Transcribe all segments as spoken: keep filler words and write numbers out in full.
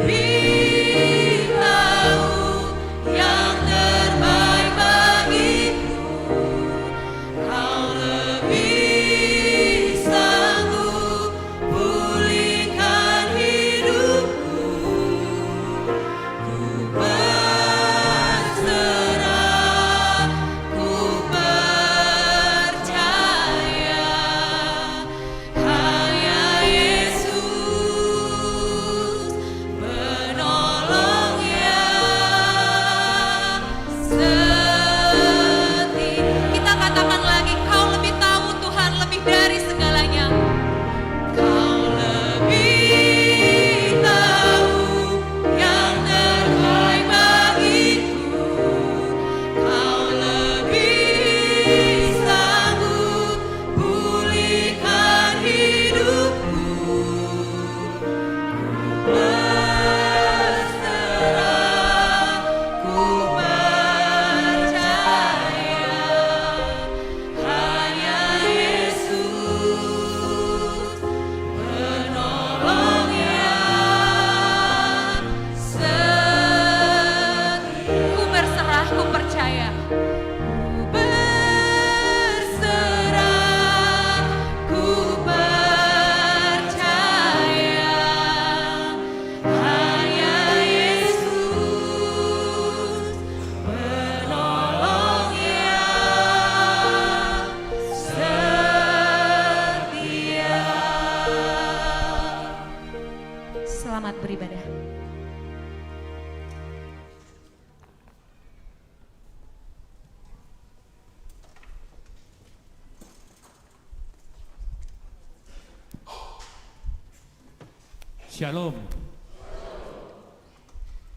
Beritahu yang terbaik bagiku, kau lebih sanggup pulihkan hidupku. Ku berserah, ku percaya. Hanya Yesus penolong yang setia. Kita katakan lagi, Kau lebih tahu, Tuhan, lebih dari segalanya. Kau lebih tahu yang terbaik bagiku. Kau lebih sanggup pulihkan hidupku. Ku berserah, ku percaya, hanya Yesus penolong yang setia. Ku berserah, ku percaya. Ku berserah, ku percaya, hanya Yesus penolong yang setia. Selamat beribadah. Shalom.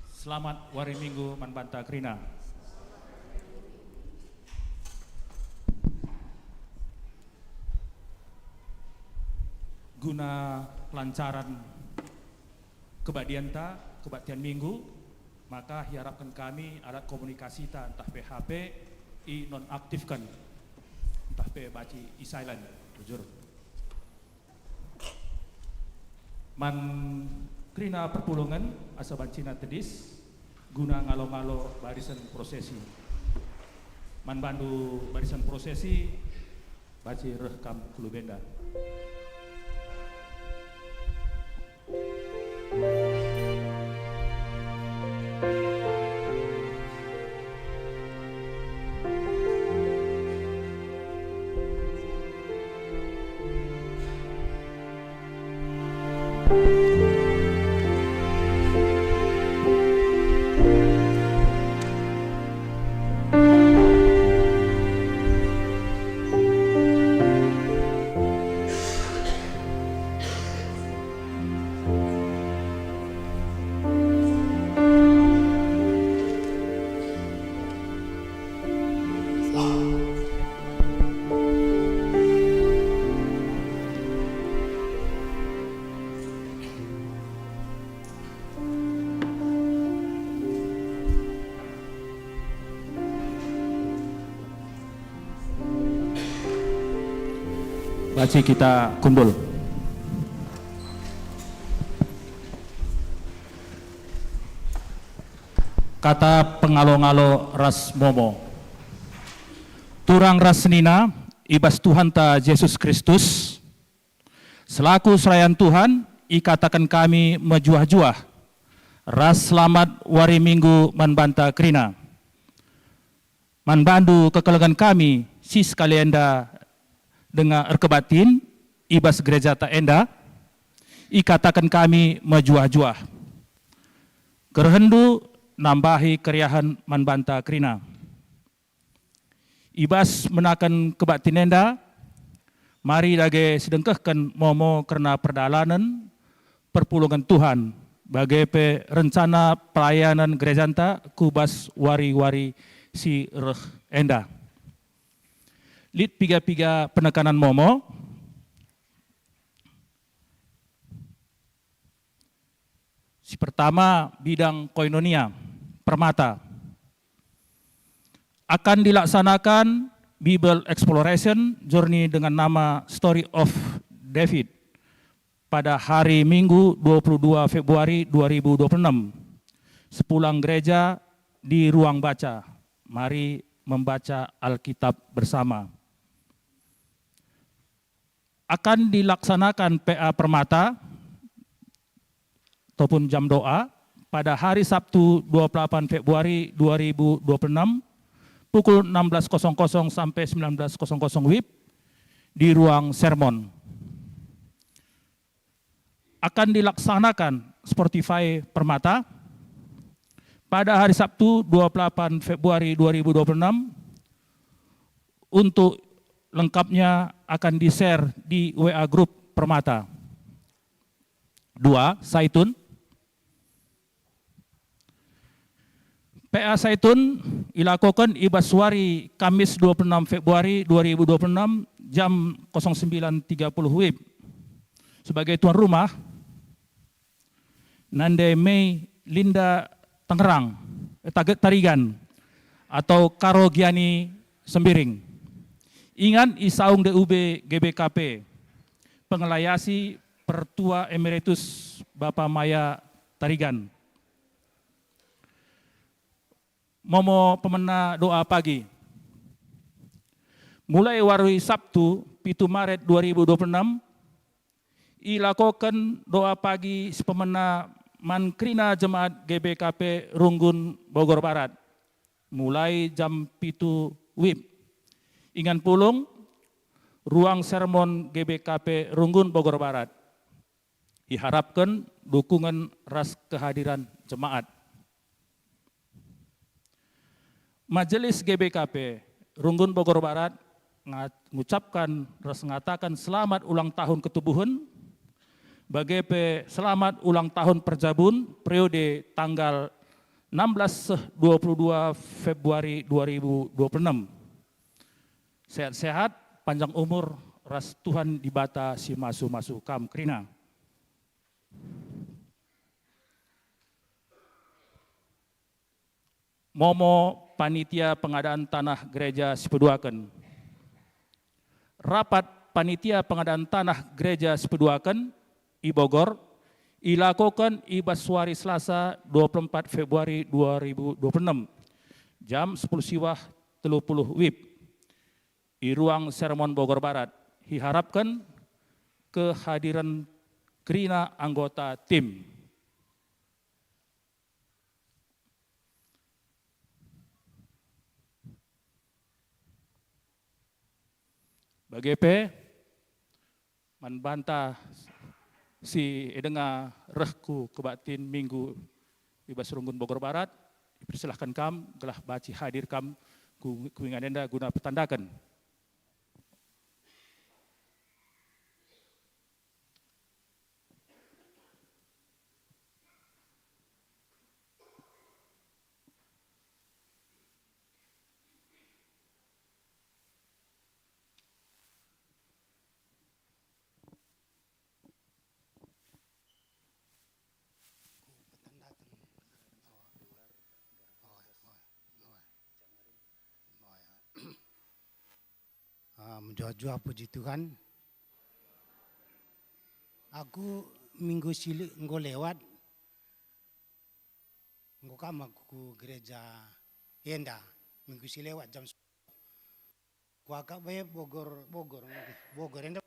Selamat wari Minggu man banta kerina. Guna kelancaran kebaktianta, kebaktian Minggu, maka iarapken kami alat komunikasita ntah pe H P inonaktifken, ntah pe banci i-silent, bujur. Man kerina perpulungen asa bancina tedis guna ngalo-ngalo barisan prosesi. Man bandu barisan prosesi, banci reh kam ku lebe enda. Banci kita kundul. Kata pengalo-ngalo ras momo. Turang ras senina, i bas Tuhanta Jesus Kristus, selaku serayan Tuhan, ikataken kami mejuah-juah ras selamat wari Minggu man banta kerina. Man bandu kekelengen kami si sekali enda denga erkebaktin i bas gerejata enda, ikataken kami mejuah-juah. Kerehenndu nambahi keriahen man banta kerina. I bas menaken kebaktin enda, mari dage sidengkehken momo kerna perdalanen perpulungen Tuhan, bage pe rencana pelayanan gerejanta ku bas wari-wari si reh enda. Lit piga-piga penekanan momo. Si pertama, bidang koinonia, permata. Akan dilaksanakan Bible Exploration Journey dengan nama Story of David. pada hari Minggu dua puluh dua Februari dua ribu dua puluh enam. Sepulang gereja di ruang baca, mari membaca Alkitab bersama. Akan dilaksanakan P A Permata ataupun jam doa pada hari Sabtu dua puluh delapan Februari dua ribu dua puluh enam, pukul enam belas kosong kosong sampai sembilan belas kosong kosong wib di ruang sermon. Akan dilaksanakan Spotify Permata pada hari Sabtu dua puluh delapan Februari dua ribu dua puluh enam. Untuk lengkapnya akan di-share di W A grup Permata. Dua, Saitun. P A Saitun ilakoken i bas wari Kamis dua puluh enam Februari dua ribu dua puluh enam jam kosong sembilan tiga puluh wib. Sebagai tuan rumah, nande Mei Linda Tangerang, eh, Tage-, Tarigan, atau Karo Giani Sembiring. Ingan isaung D U B G B K P, pengelayasi Pertua Emeritus Bapa Maya Tarigan. Momo pemena doa pagi. Mulai wari Sabtu, pitu Maret dua ribu dua puluh enam, ilakoken doa pagi si pemena man kerina jemaat G B K P Runggun Bogor Barat, mulai jam pitu wib. Ingan pulung, ruang sermon G B K P Runggun Bogor Barat. Iharapken dukungen ras kehadiran jemaat. Majelis G B K P Runggun Bogor Barat nga-, ngucapkan ras ngatakan selamat ulang tahun ketubuhen, bage pe selamat ulang tahun perjabun periode tanggal enam belas seh dua puluh dua Februari dua ribu dua puluh enam. Sehat-sehat, panjang umur, ras Tuhan Dibata si masu-masu kam kerina. Momo panitia pengadaan tanah gereja sipeduaken. Rapat panitia pengadaan tanah gereja sipeduaken i Bogor ilakoken i bas wari Selasa dua puluh empat Februari dua ribu dua puluh enam, jam sepuluh siwah telu puluh wib, i ruang sermon Bogor Barat. Iharapken kehadiran kerina anggota tim. Bage pe, man banta si e denga reh ku kebaktin Minggu i bas Runggun Bogor Barat, ipersilahken kam gelah banci hadir kam ku, ku ingan enda guna petandaken. Ah, mejuah-juah puji Tuhan. Aku minggu si le-, enggo lewat, enggo kam aku ku gereja enda, minggu si lewat jam sepuluh. Kuakap bae Bogor, Bogor, Bogor enda.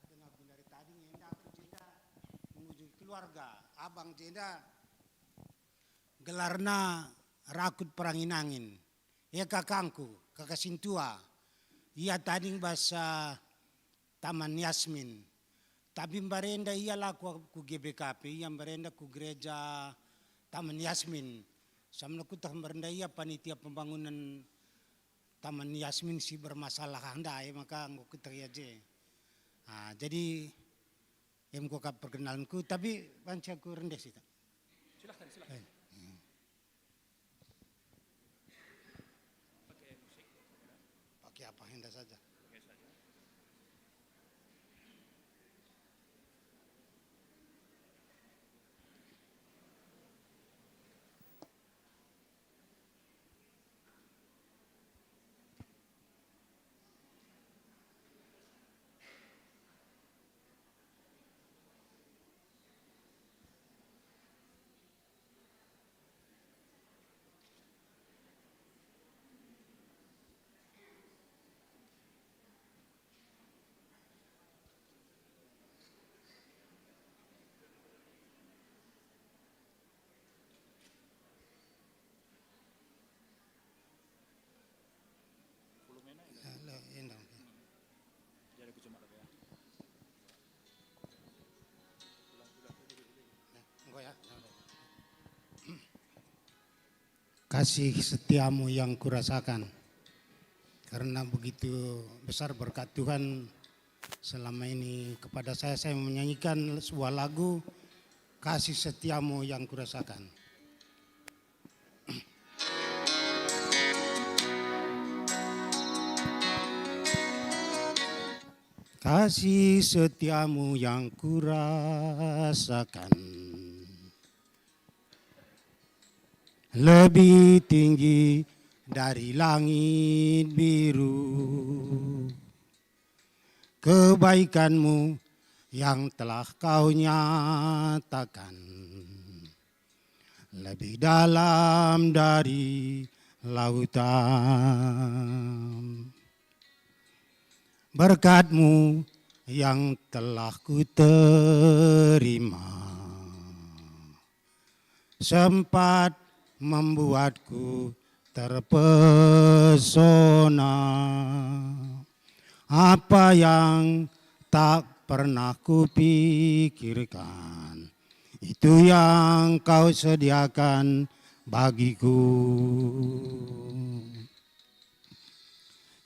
Denga gundari tading enda aku jenda mengunjungi keluarga abang jenda, gelarna rakut perangin-angin. Ia kakangku, kaka sintua. Ia tading bas, ah, Taman Yasmin. Tapi mbarenda ia la ku, ku G B K P, ia mbarenda ku gereja Taman Yasmin. Samna kueteh mbarenda ia panitia pembangunan Taman Yasmin si bermasalah ndai, maka enggo kueteh ia je. Ah, jadi, em, kuakap perkenalanku, tapi banci aku rendeh sita. Silahkan, silahkan. Eh, hmm. Pakai musik. Pakai apa enda saja. Pakai saja. Halo, endang. Nah, enggo ya. Kasih setiamu yang kurasakan. Karena begitu besar berkat Tuhan selama ini kepada saya, saya menyanyikan sebuah lagu, Kasih Setiamu Yang Kurasakan. Kasih setiamu yang kurasakan lebih tinggi dari langit biru. Kebaikanmu yang telah kau nyatakan lebih dalam dari lautan. Berkat-Mu yang telah kuterima sempat membuatku terpesona. Apa yang tak pernah kupikirkan, itu yang Kau sediakan bagiku.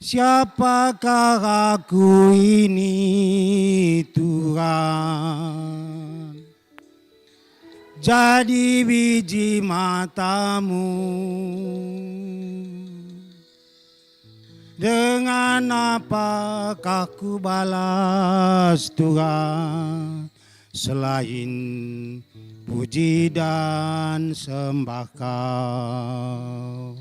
Siapakah aku ini, Tuhan? Jadi biji mata-Mu. Dengan apakah kubalas, Tuhan, selain puji dan sembah Kau?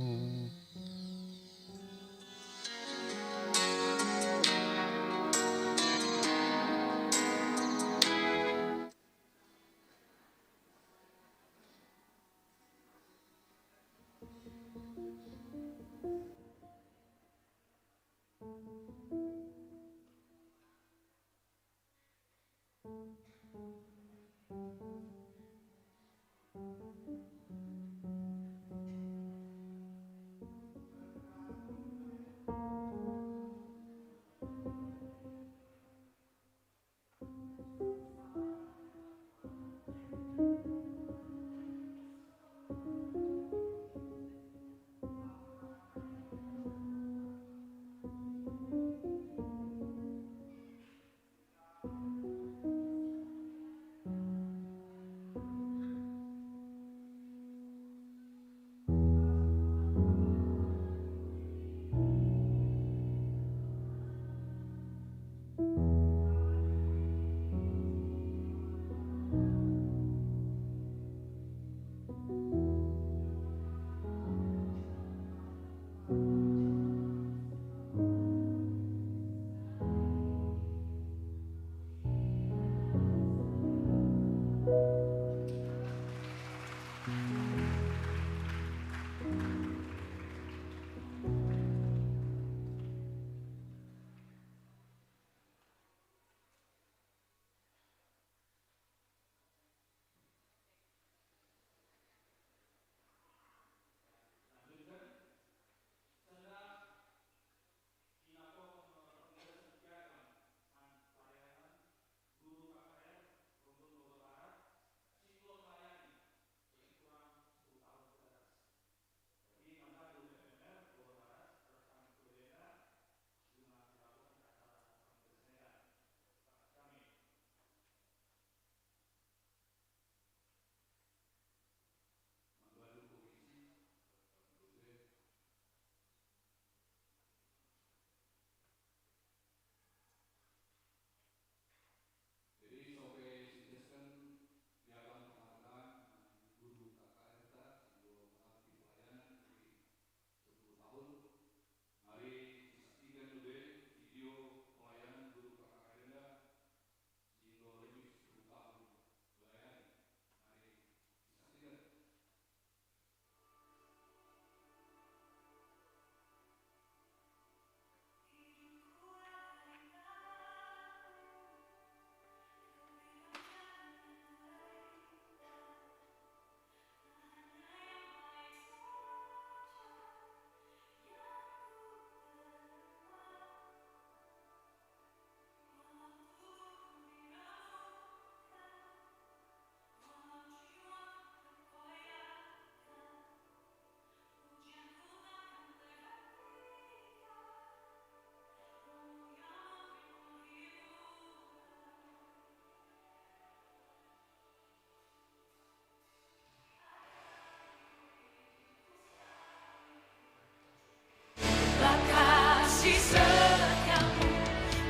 Setiapmu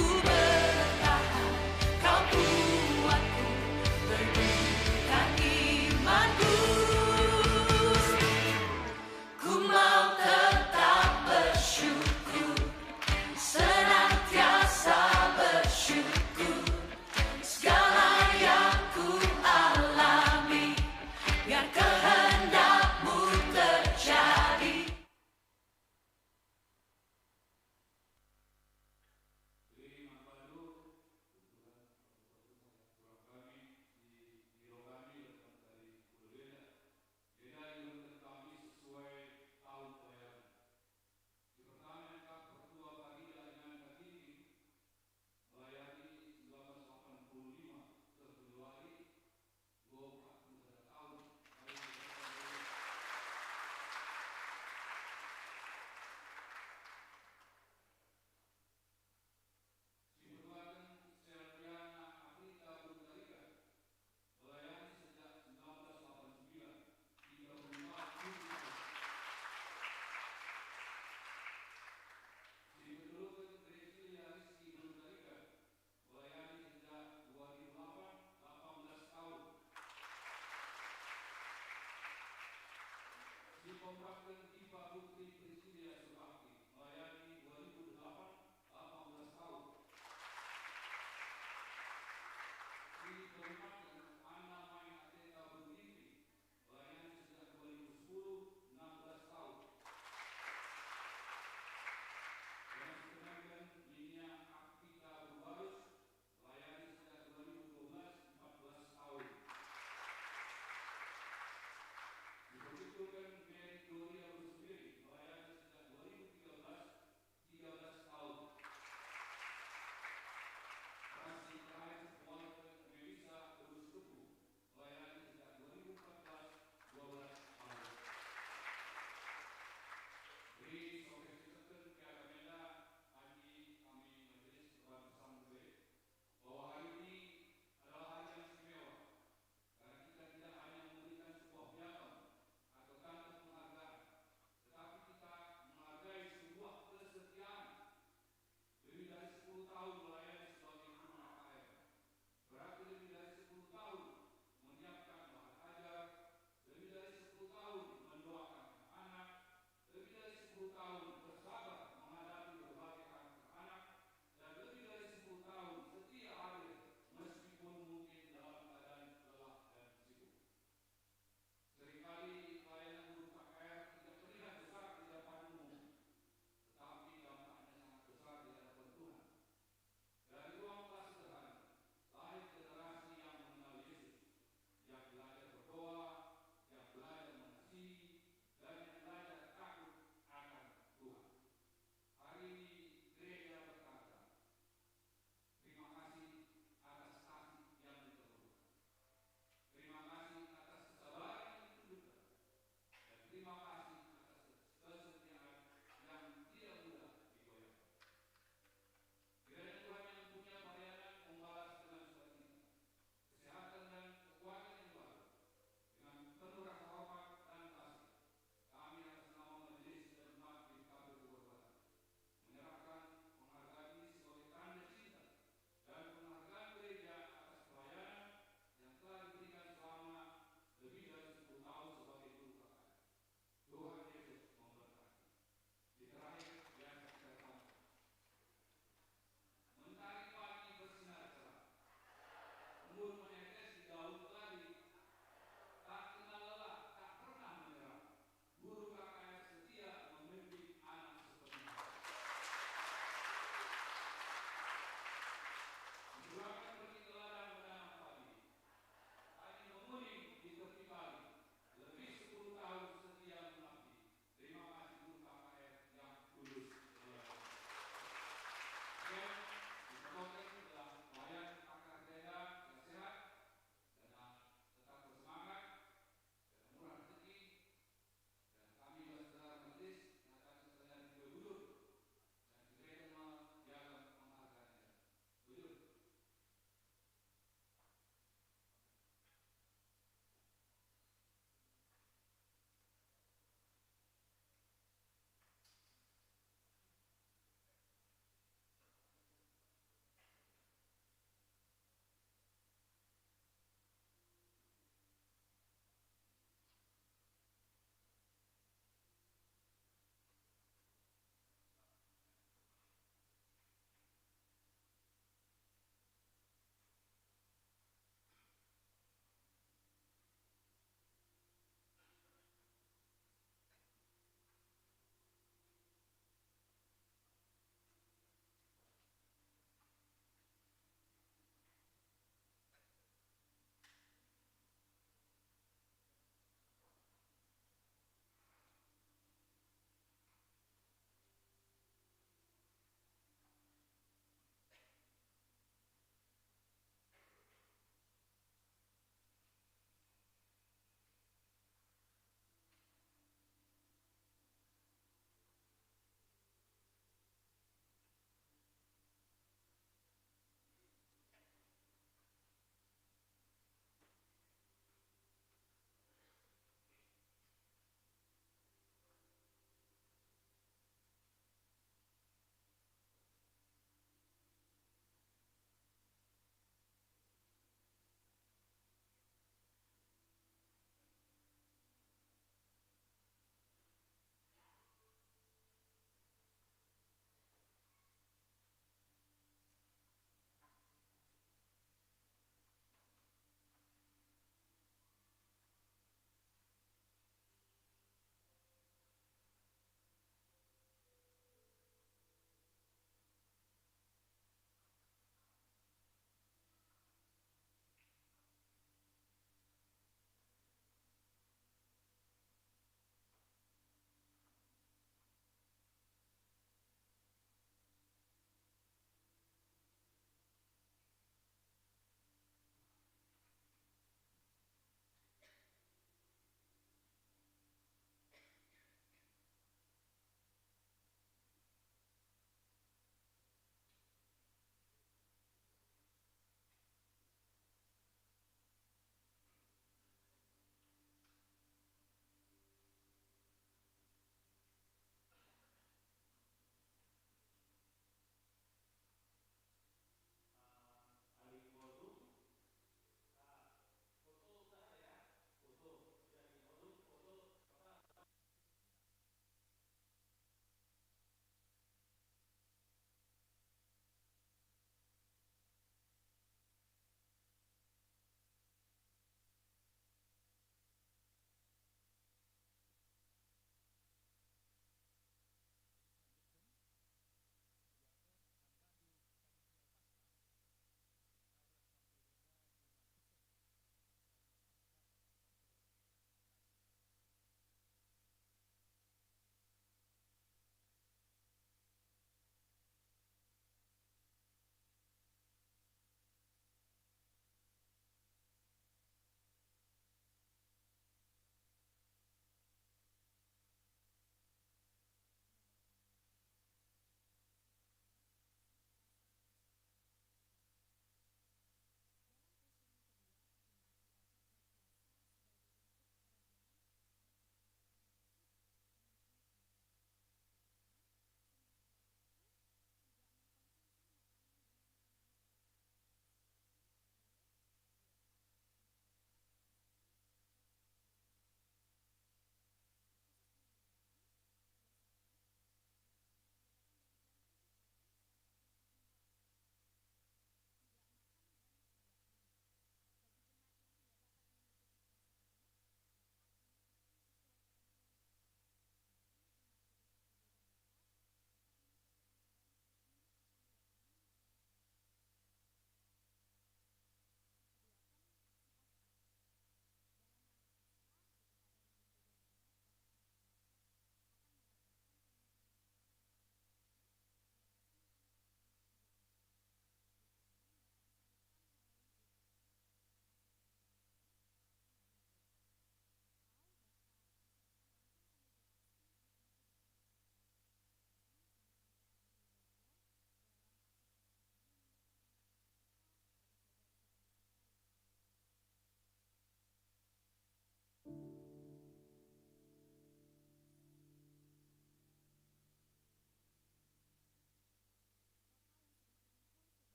ku bertahan, kau kuatku, teguhkan imanku. Ku mau tetap bersyukur, senantiasa bersyukur. Segala yang ku alami, biar kehendakmu terjadi.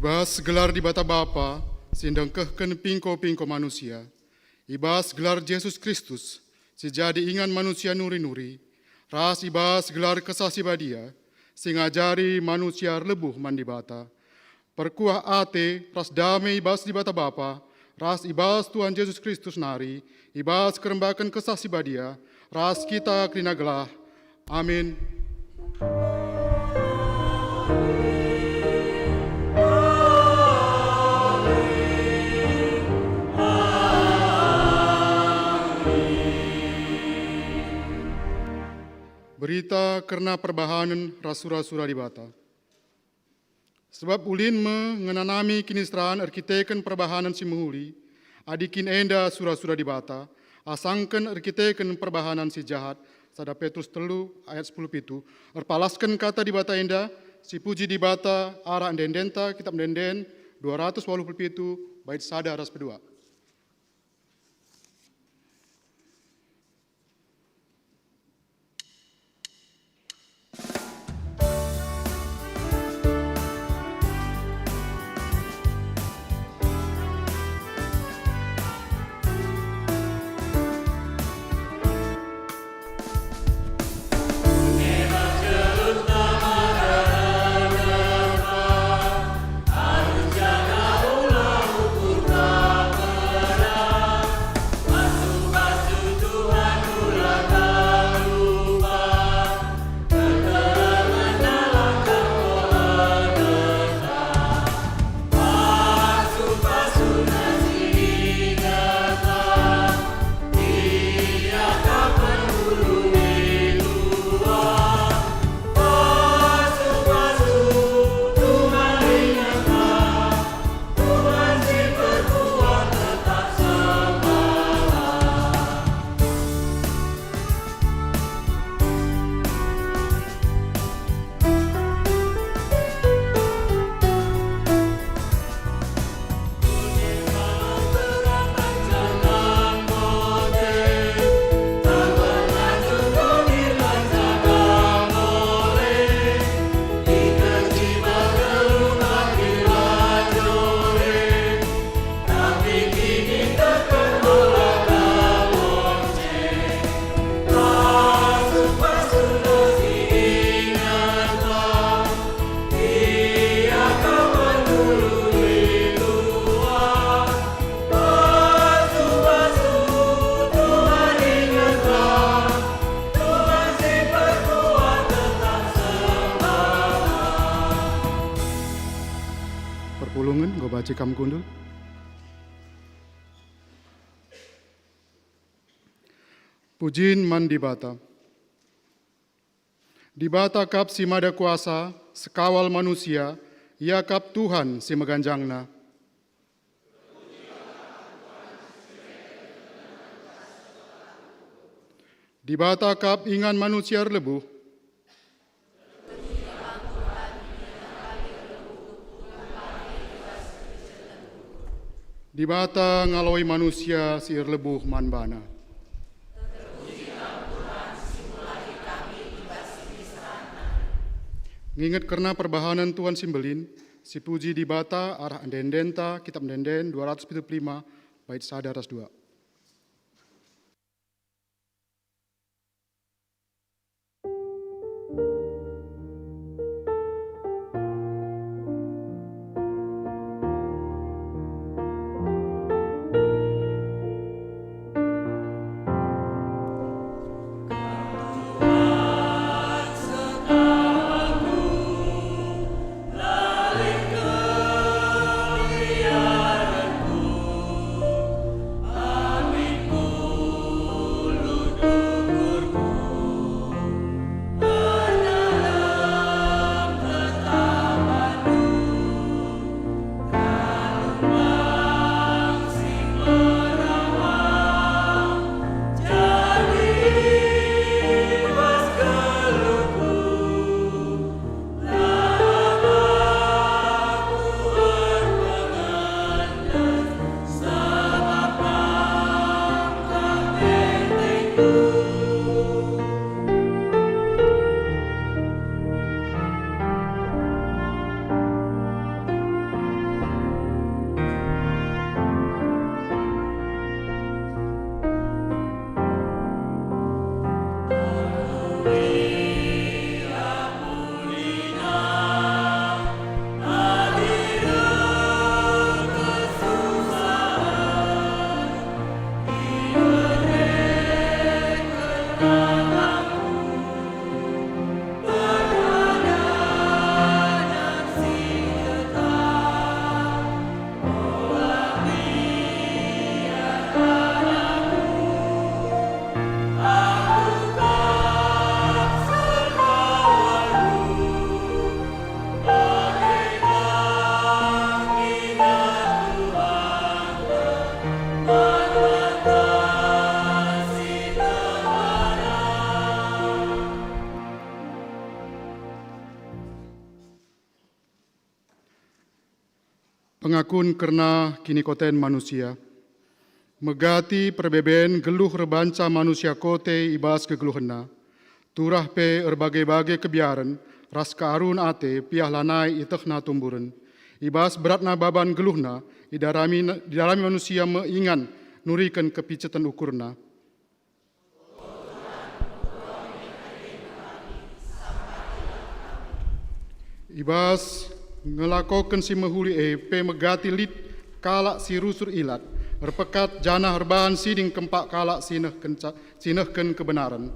Bas gelar Dibata Bapa si ndengkehken pingko-pingko manusia, i bas gelar Jesus Kristus si jadi ingan manusia nuri-nuri, ras i bas gelar Kesah Si Badia si ngajari manusia erlebuh man Dibata, perkuah ate ras dame i bas Dibata Bapa ras i bas Tuhan Jesus Kristus nari, i bas kerembaken Kesah Si Badia, ras kita kerina gelah. Amin. Berita kerna perbahanen ras sura-sura Dibata. Sebab ulin me ngenanami kiniseran erkiteken perbahanen si mehuli, adi kin enda sura-sura Dibata, asangken erkiteken perbahanen si jahat, sada Petrus telu ayat sepuluh pitu, erpalasken kata Dibata enda, sipuji Dibata arah ende-endenta, Kitap Ende-enden dua ratus waluh puluh pitu, bait sada ras pedua. Perpulungen, enggo banci kam kundul. Pujin man Dibata. Dibata kap si mada kuasa, sekawal manusia, Ia kap Tuhan si meganjangna. Dibata kap ingan manusia erlebuh. Dibata ngaloi manusia si erlebuh man baNa. Nginget kerna perbahanen Tuhan si mbelin, sipuji Dibata arah ende-endenta, Kitap Ende-enden dua ratus pitu puluh lima, bait sada ras dua. Pengakun kerna kinikoten manusia. Megati perbeben geluh erbanca manusia kote i bas kegeluhenna. Turah pe erbage-bage kebiaren ras kearun ate piah lanai ietehna tumburen. I bas beratna baban geluhna, idarami, idarami manusia me ingan nuriken kepiceten ukurna. I bas ngelakoken si mehuli e pe megati lit kalak si rusur ilat, erpekat janah erbahan siding kempak kalak si nehken ca-, si nehken kebenaren.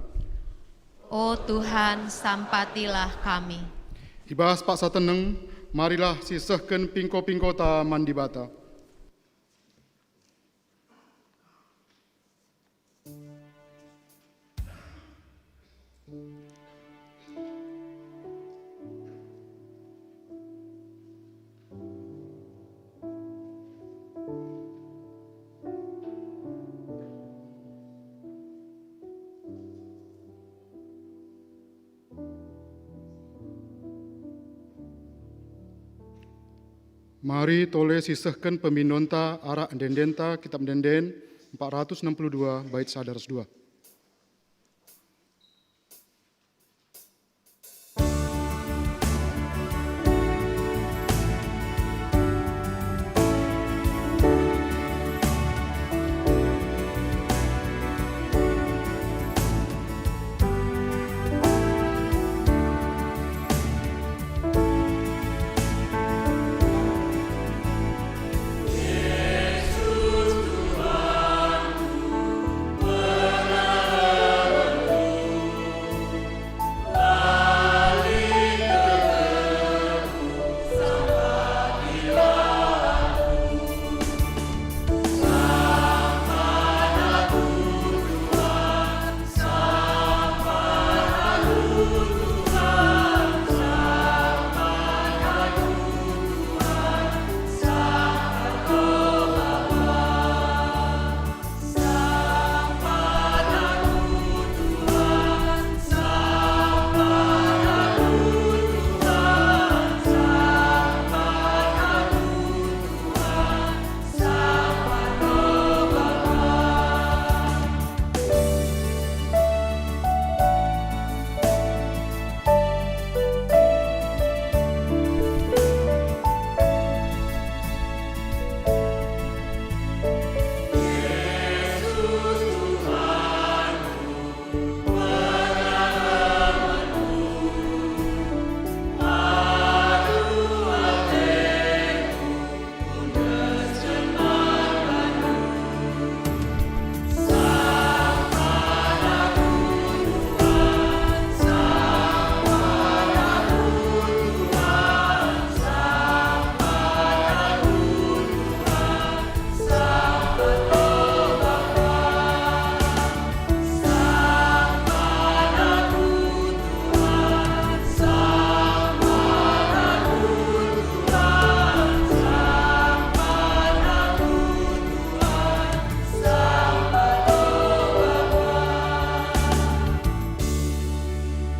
O Tuhan, sampatilah kami. I bas paksa teneng, marilah sisehken pingko-pingkota man Dibata. Mari tole sisehken pemindonta arah ende-endenta Kitap Ende-enden empat ratus enam puluh dua bait sada ras dua.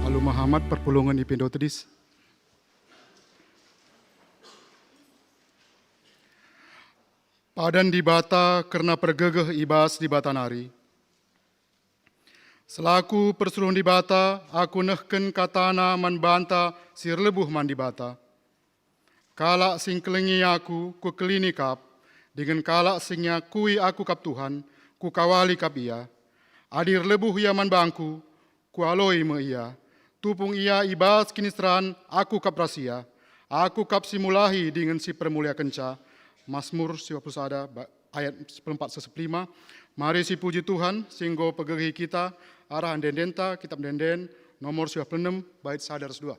Alu mehamat perpulungen ipindo tedis. Padan Dibata kerna pergegeh i bas Dibata nari. Selaku persuruhen Dibata, aku nehken kataNa man banta si erlebuh man Dibata. Kalak si ngkelengi aku, kukelini kap, dingen kalak si ngakui aku kap Tuhan, kukawali kap ia. Adi erlebuh ia man bangku, kualoi me ia. Tupung ia i bas kiniseran, aku kap ras ia. Aku kap si mulahi dingen si permuliakenca. Masmur siwah puluh sada ba-, ayat sepuluh empat seh sepuluh lima. Mari sipuji Tuhan, si enggo pegegehi kita, arah ende-endenta, Kitap Ende-enden, nomor siwah puluh enem, bait sada ras dua.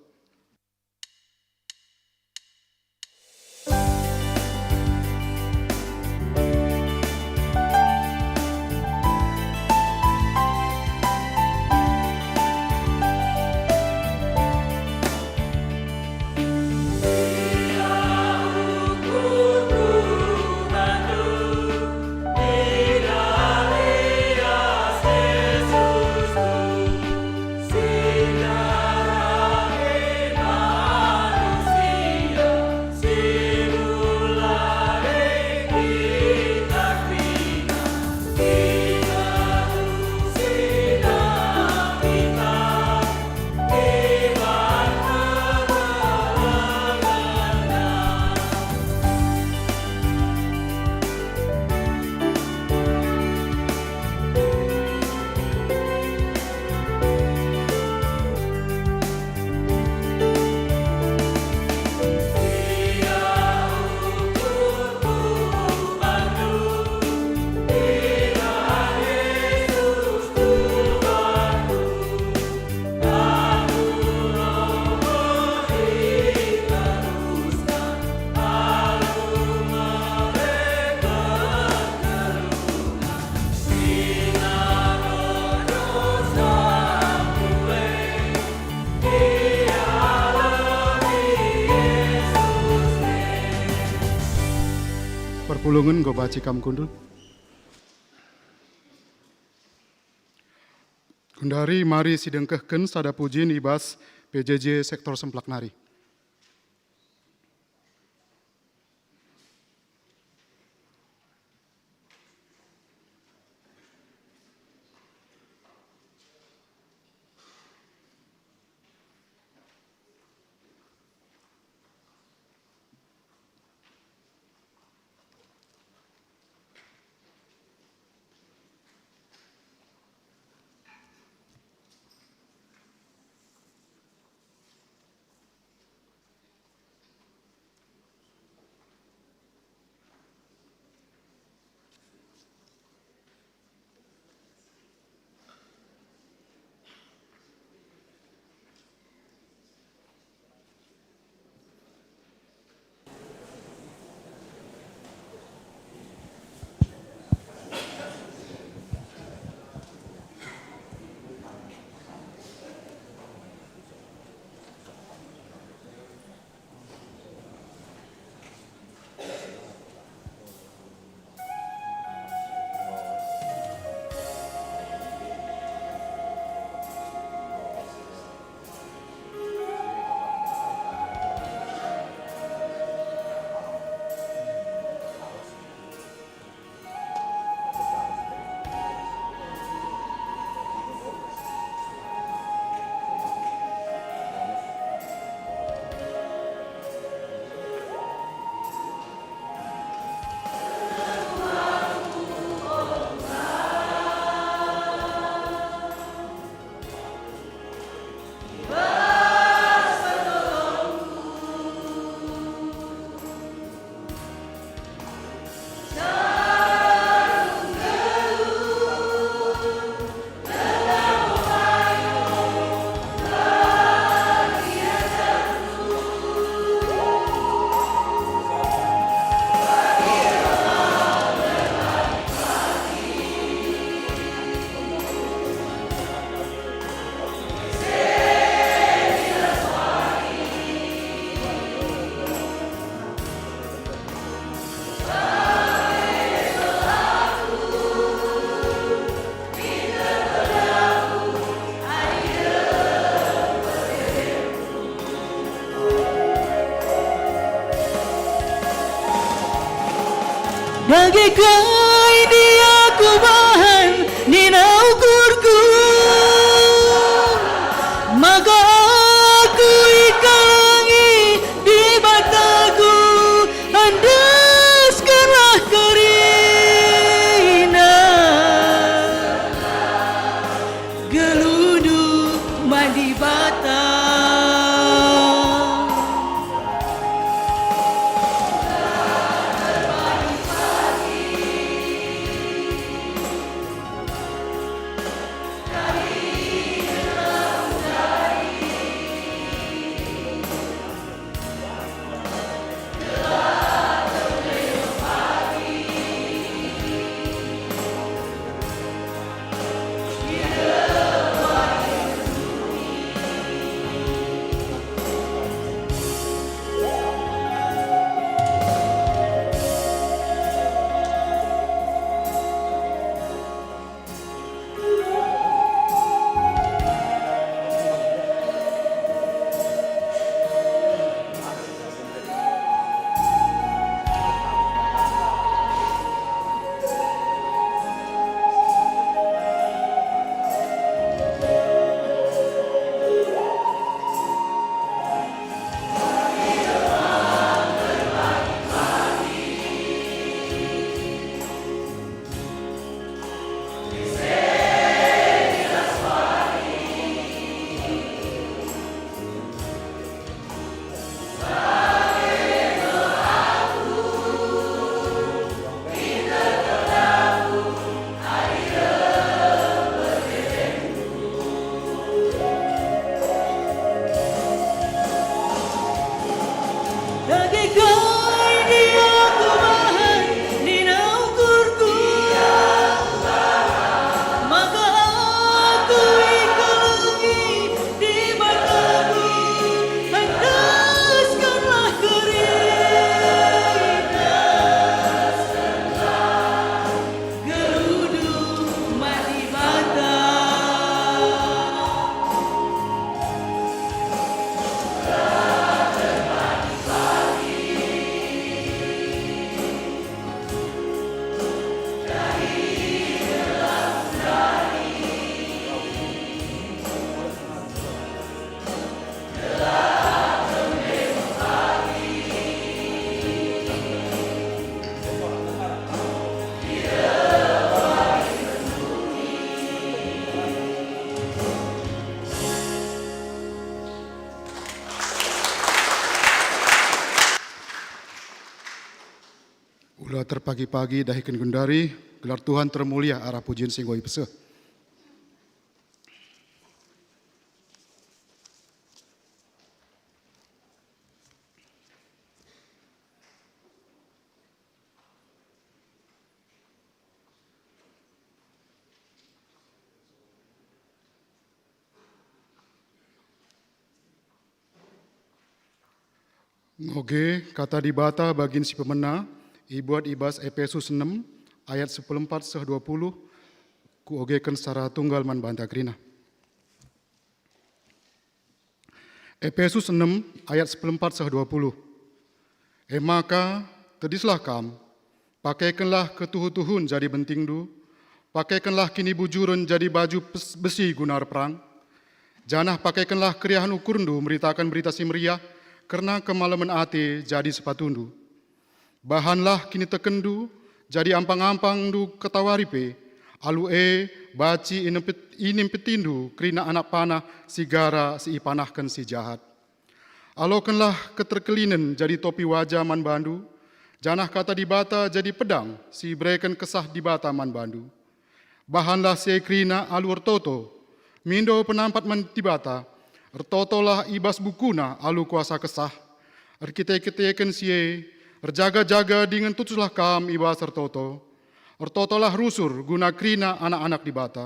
Lungen enggo banci kam kundul. Gundari mari sidengkehken sada pujin i bas P J J sektor Semplak nari. Dage kai dia kubahan nina ukurku, maka aku ikalangi Dibataku, endeskenlah kerina. Gelundu man Dibata. terpagi-pagi dahiken genduari, gelar Tuhan termulia arah pujin si enggo ipeseh. Ngoge Kata Dibata bagin si pemena, ibuat i bas Epesus enem ayat sepuluh empat seh dua puluh, kuogeken secara tunggal man banta kerina. Epesus enem ayat sepuluh empat seh dua puluh. E maka, tedislah kam, pakekenlah ketuhu-tuhun jadi bentingndu, pakekenlah kinibujuren jadi baju pes- besi guna erperang, janah pakekenlah keriahen ukurndu meritaken Berita Si Meriah kerna kemalemen ate jadi sepatundu. Bahanlah kinitekenndu, jadi ampang-ampangndu ketawari pe, alu e banci inempet- inimpetindu kerina anak panah si gara si ipanahken si jahat. Alokenlah keterkelinen jadi topi waja man bandu, janah Kata Dibata jadi pedang si ibereken Kesah Dibata man bandu. Bahanlah si e kerina alu ertoto, mindo penampat man Dibata, ertotolah i bas bukuna alu kuasa Kesah. Erkite-kiteken si e, erjaga-jaga dingen tutuslah kam i bas ertoto. Ertotolah rusur guna kerina anak-anak Dibata.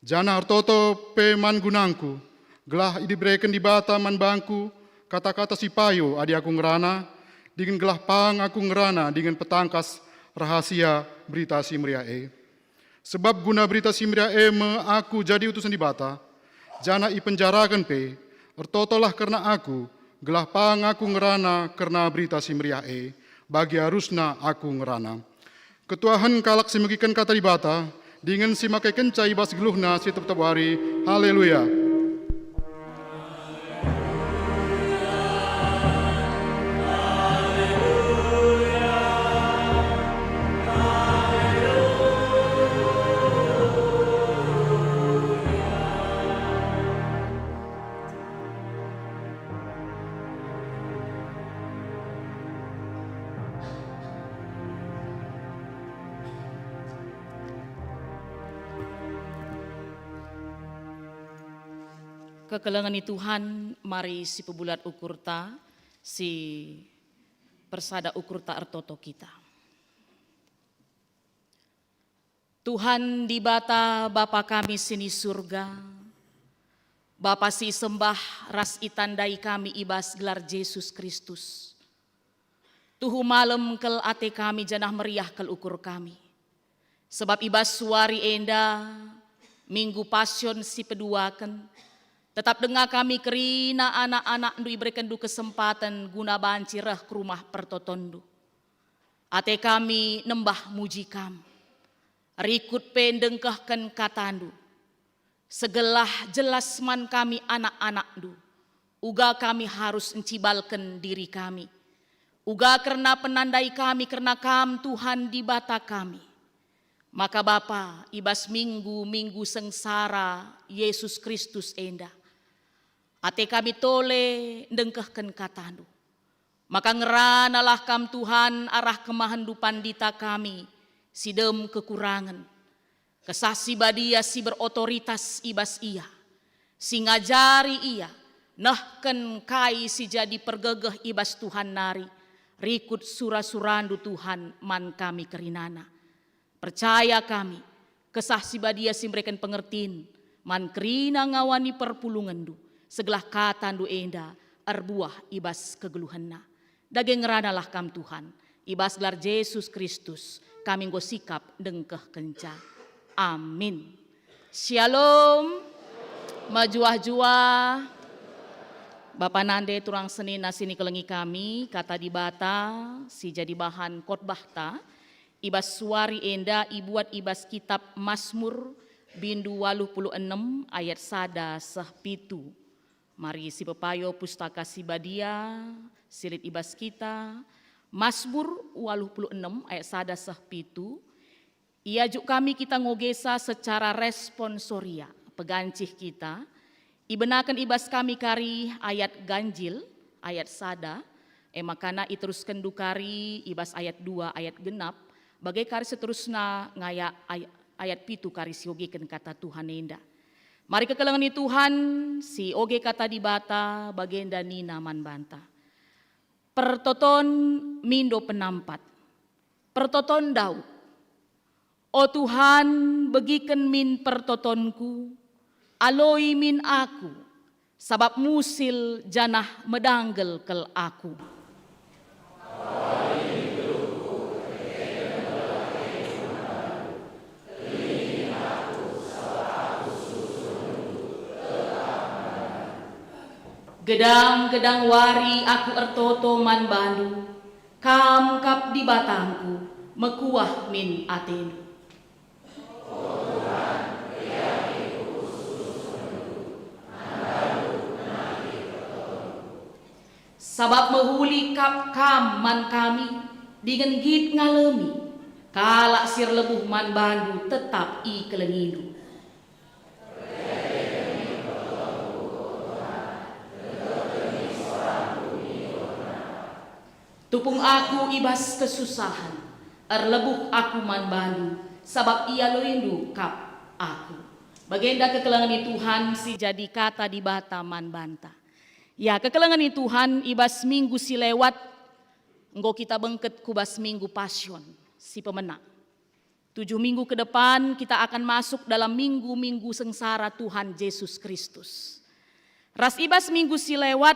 Janah ertoto pe man gunangku, gelah ibereken Dibata man bangku kata-kata si payo adi aku ngerana, dingen gelah pang aku ngerana dingen petangkas rahasia Berita Si Meriah e. Sebab guna Berita Si Meriah e me aku jadi utusen Dibata, janah ipenjaraken pe. Ertotolah kerna aku, gelah pang aku ngerana kerna Berita Si Meriah e, bagi arusna aku ngerana. Ketuahen kalak si megiken Kata Dibata, dingen si makekenca i bas geluhna si tep-tep wari. Haleluya! Kekelengen ni Tuhan, mari sipebulat ukurta, sipersada ukurta ertoto kita. Tuhan Dibata, Bapa kami si ni Surga, Bapa si isembah ras itandai kami i bas gelar Jesus Kristus. Tuhu malem kal ate kami janah meriah kal ukur kami. Sebab i bas wari enda, Minggu Passion si peduaken, tetap denga kami kerina anak-anakndu iberekenndu kesempaten guna banci reh ku rumah pertotonndu. Ate kami nembah muji Kam. Rikut pe ndengkehken katandu. Segelah jelas man kami anak-anakndu, uga kami harus ncibalken diri kami. Uga kerna penandai kami kerna Kam, Tuhan Dibata kami. Maka Bapa, i bas minggu-minggu sengsara Yesus Kristus enda, ate kami tole ndengkehken katandu. Maka ngeranalah Kam, Tuhan, arah kemahenndu pandita kami, si dem kekurangen. Kesah Si Badia si berotoritas i bas ia, si ngajari ia, nehken kai si jadi pergegeh i bas Tuhan nari, rikut sura-surandu, Tuhan, man kami kerinana. Percaya kami, Kesah Si Badia si mereken pengertin man kerina ngawan ni perpulungenndu, segelah katandu enda erbuah i bas kegeluhenna. Dage ngeranalah Kam, Tuhan, i bas gelar Jesus Kristus kami enggo sikap ndengkehkenca. Amin. Shalom. Mejuah-juah. Bapa nande turang senina si nikelengi kami, Kata Dibata si jadi bahan khotbahta i bas wari enda ibuat i bas Kitap Masmur, bindu waluh puluh enem ayat sada seh pitu. Mari sipepayo Pustaka Si Badia si lit i bas kita, Masmur waluh puluh enem ayat sada seh pitu. Iajuk kami kita ngogesa secara responsoria, pegancih kita, ibenaken i bas kami kari ayat ganjil, ayat sada, E makana iteruskenndu kari i bas ayat dua, ayat genap, bage kari seterusna ngayak ay-, ayat pitu kari siogeken kata Tuhan enda. Mari kekelengen Tuhan, sioge kata Dibata bagenda nina man banta, "Pertoton mindo penampat, pertoton Daud. O Tuhan, begiken min pertotonku, aloi min aku, sabap musil janah medanggel kal aku." Gedang-gedang wari aku ertoto man bandu, Kam kap Dibatangku, mekuah min atendu. Sabap mehuli kap Kam man kami, dingen nggit ngalemi, kalak si erlebuh man bandu tetap ikelengindu. Tupung aku i bas kesusahen, erlebuh aku man bandu, sabap ialoindu kap aku. Bagenda kekelengen Tuhan si jadi kata Dibata man banta. Ya, kekelengen Tuhan, i bas minggu si lewat, enggo kita bengket ku bas minggu Passion, si pemena. Tujuh minggu ke depan kita akan masuk dalam minggu-minggu sengsara Tuhan Jesus Kristus. Ras i bas minggu si lewat,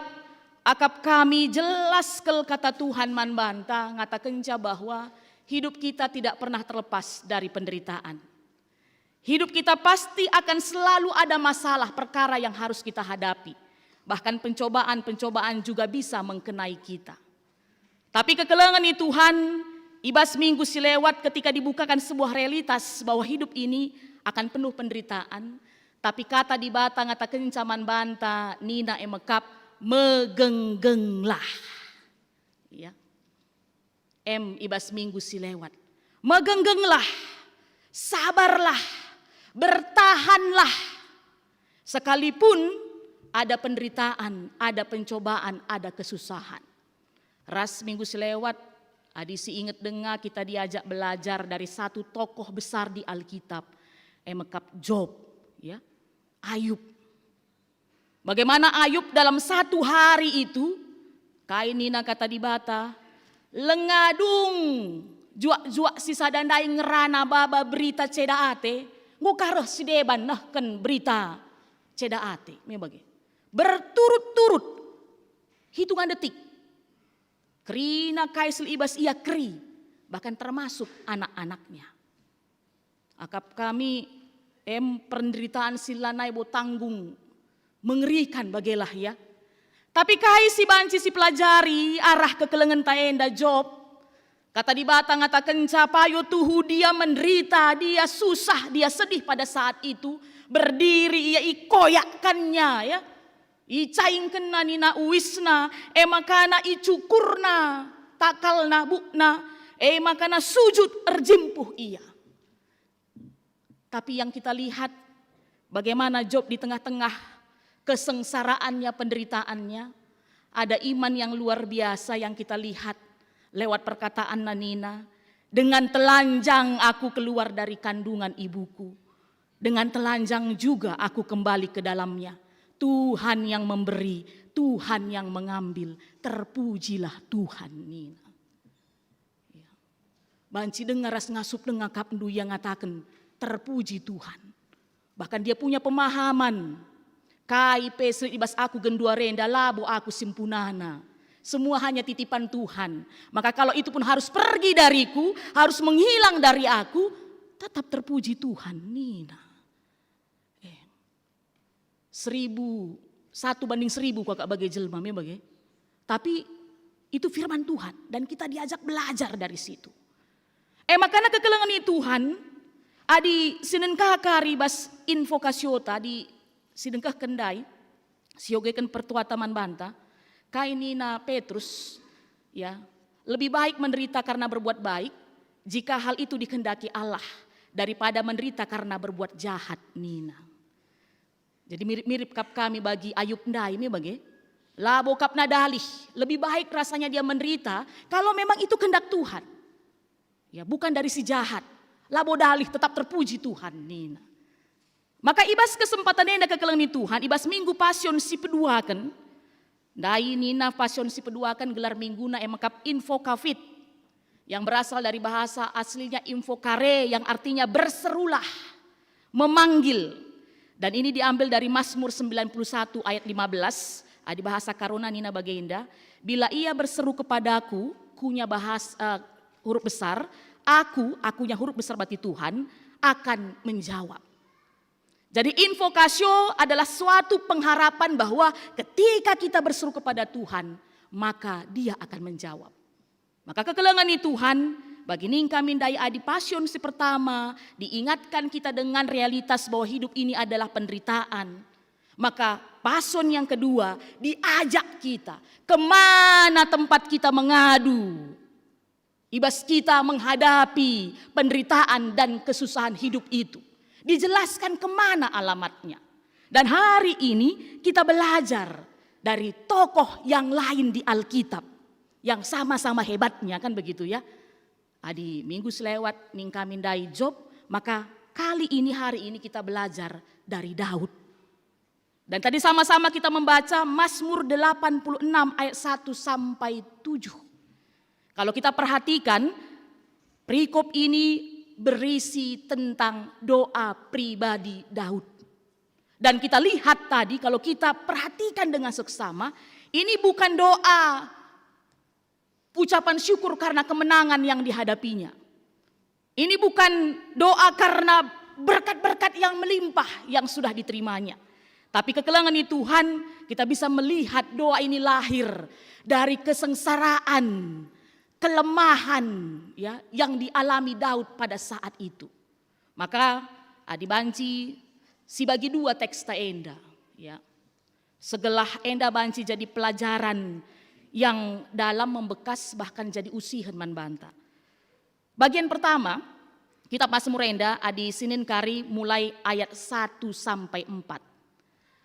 akap kami jelas kal kata Tuhan man banta ngatakenca bahwa hidup kita tidak pernah terlepas dari penderitaan. Hidup kita pasti akan selalu ada masalah, perkara yang harus kita hadapi. Bahkan pencobaan-pencobaan juga bisa mengkenai kita. Tapi kekelengen Tuhan, i bas minggu si lewat ketika dibukakan sebuah realitas bahwa hidup ini akan penuh penderitaan, tapi kata Dibata ngatakenca man banta, nina e mekap, "Megenggenglah." Ya. Em i bas minggu si lewat. Megenggenglah, sabarlah, bertahanlah. Sekalipun ada penderitaan, ada pencobaan, ada kesusahan. Ras minggu si lewat, adi si inget denga kita diajak belajar dari satu tokoh besar di Alkitab, e mekap Job, ya, Ayub. Bagaimana Ayub dalam satu hari itu, kai nina kata Dibata, lenga dung juak-juak si sada ndai ngerana baba berita ceda ate, enggo ka reh si deban nehken berita ceda ate, me bage. Berturut-turut, hitungan detik. Kerina kai si ibas ia keri, bahkan termasuk anak-anaknya. Akap kami, em, penderitaan si lanai bo tanggung, mengerikan bagelah, ya. Tapi kai si banci sipelajari arah kekelengenta enda, Job? Kata Dibata ngatakenca, payo tuhu dia menderita, dia susah, dia sedih pada saat itu, berdiri ia, ikoyakkannya, ya. Icaingkenna nina uisna, e makana icukurna takalna bukna, e makana sujud erjimpuh ia. Tapi yang kita lihat, bagaimana Job di tengah-tengah kesengsaraannya, penderitaannya, ada iman yang luar biasa yang kita lihat lewat perkataanna nina, "Dengan telanjang aku keluar dari kandungan ibuku, dengan telanjang juga aku kembali ke dalamnya. Tuhan yang memberi, Tuhan yang mengambil, terpujilah Tuhan," nina. Ya. Banci denga ras ngasup denga kap ndu ia ngataken, "Terpuji Tuhan." Bahkan dia punya pemahaman, "Kai pe si lit i bas aku genduari enda labo aku si mpunana. Semua hanya titipan Tuhan. Maka kalau itu pun harus pergi dariku, harus menghilang dari aku, tetap terpuji Tuhan," nina. Eh, seribu, satu banding seribu kakak bage jelma, me bage. Tapi itu firman Tuhan dan kita diajak belajar dari situ. Eh, makana kekelengen Tuhan, adi sinen kaka ribas invokasiota di sidengkah kendai, siogeken pertuata man banta, kai nina Petrus, ya, "Lebih baik menderita karena berbuat baik, jika hal itu dikehendaki Allah, daripada menderita karena berbuat jahat," nina. Jadi mirip-mirip kap kami bagi Ayub ndai me bage. Labo kap nadalih, lebih baik rasanya dia menderita kalau memang itu kehendak Tuhan. Ya, bukan dari si jahat. Labo dalih, tetap terpuji Tuhan, nina. Maka i bas kesempatan enda kekelengen Tuhan, i bas Minggu Pasion si peduaken, ndai nina Pasion si peduaken gelar mingguna e mekap Invocavit, yang berasal dari bahasa aslinya invocare, yang artinya berserulah, memanggil. Dan ini diambil dari Mazmur sembilan puluh satu ayat lima belas, ah, di bahasa Karona nina bagenda, "Bila ia berseru kepadaku," kunya bahas, eh, huruf besar, "aku," akunya huruf besar berarti Tuhan, "akan menjawab." Jadi invocatio adalah suatu pengharapan bahwa ketika kita berseru kepada Tuhan, maka Dia akan menjawab. Maka kekelengen ni Tuhan, bagi ningkami ndai adi Pasion si pertama, diingatkan kita dengan realitas bahwa hidup ini adalah penderitaan. Maka Pasion yang kedua, diajak kita, kemana tempat kita mengadu? I bas kita menghadapi penderitaan dan kesusahan hidup itu, dijelaskan kemana alamatnya. Dan hari ini kita belajar dari tokoh yang lain di Alkitab, yang sama-sama hebatnya, kan begitu ya. Adi minggu selewat ningkami ndai Job, maka kali ini, hari ini kita belajar dari Daud. Dan tadi sama-sama kita membaca Mazmur delapan puluh enam ayat satu sampai tujuh. Kalau kita perhatikan, perikop ini berisi tentang doa pribadi Daud. Dan kita lihat tadi, kalau kita perhatikan dengan seksama, ini bukan doa ucapan syukur karena kemenangan yang dihadapinya. Ini bukan doa karena berkat-berkat yang melimpah yang sudah diterimanya. Tapi kekelengen ni Tuhan, kita bisa melihat doa ini lahir dari kesengsaraan, kelemahan, ya, yang dialami Daud pada saat itu. Maka, ah, dibanci sibagi dua teks ta enda, ya. Segelah enda banci jadi pelajaran yang dalam membekas bahkan jadi usihen man banta. Bagian pertama, kitab Mazmur enda adi sinen kari mulai ayat satu sampai empat.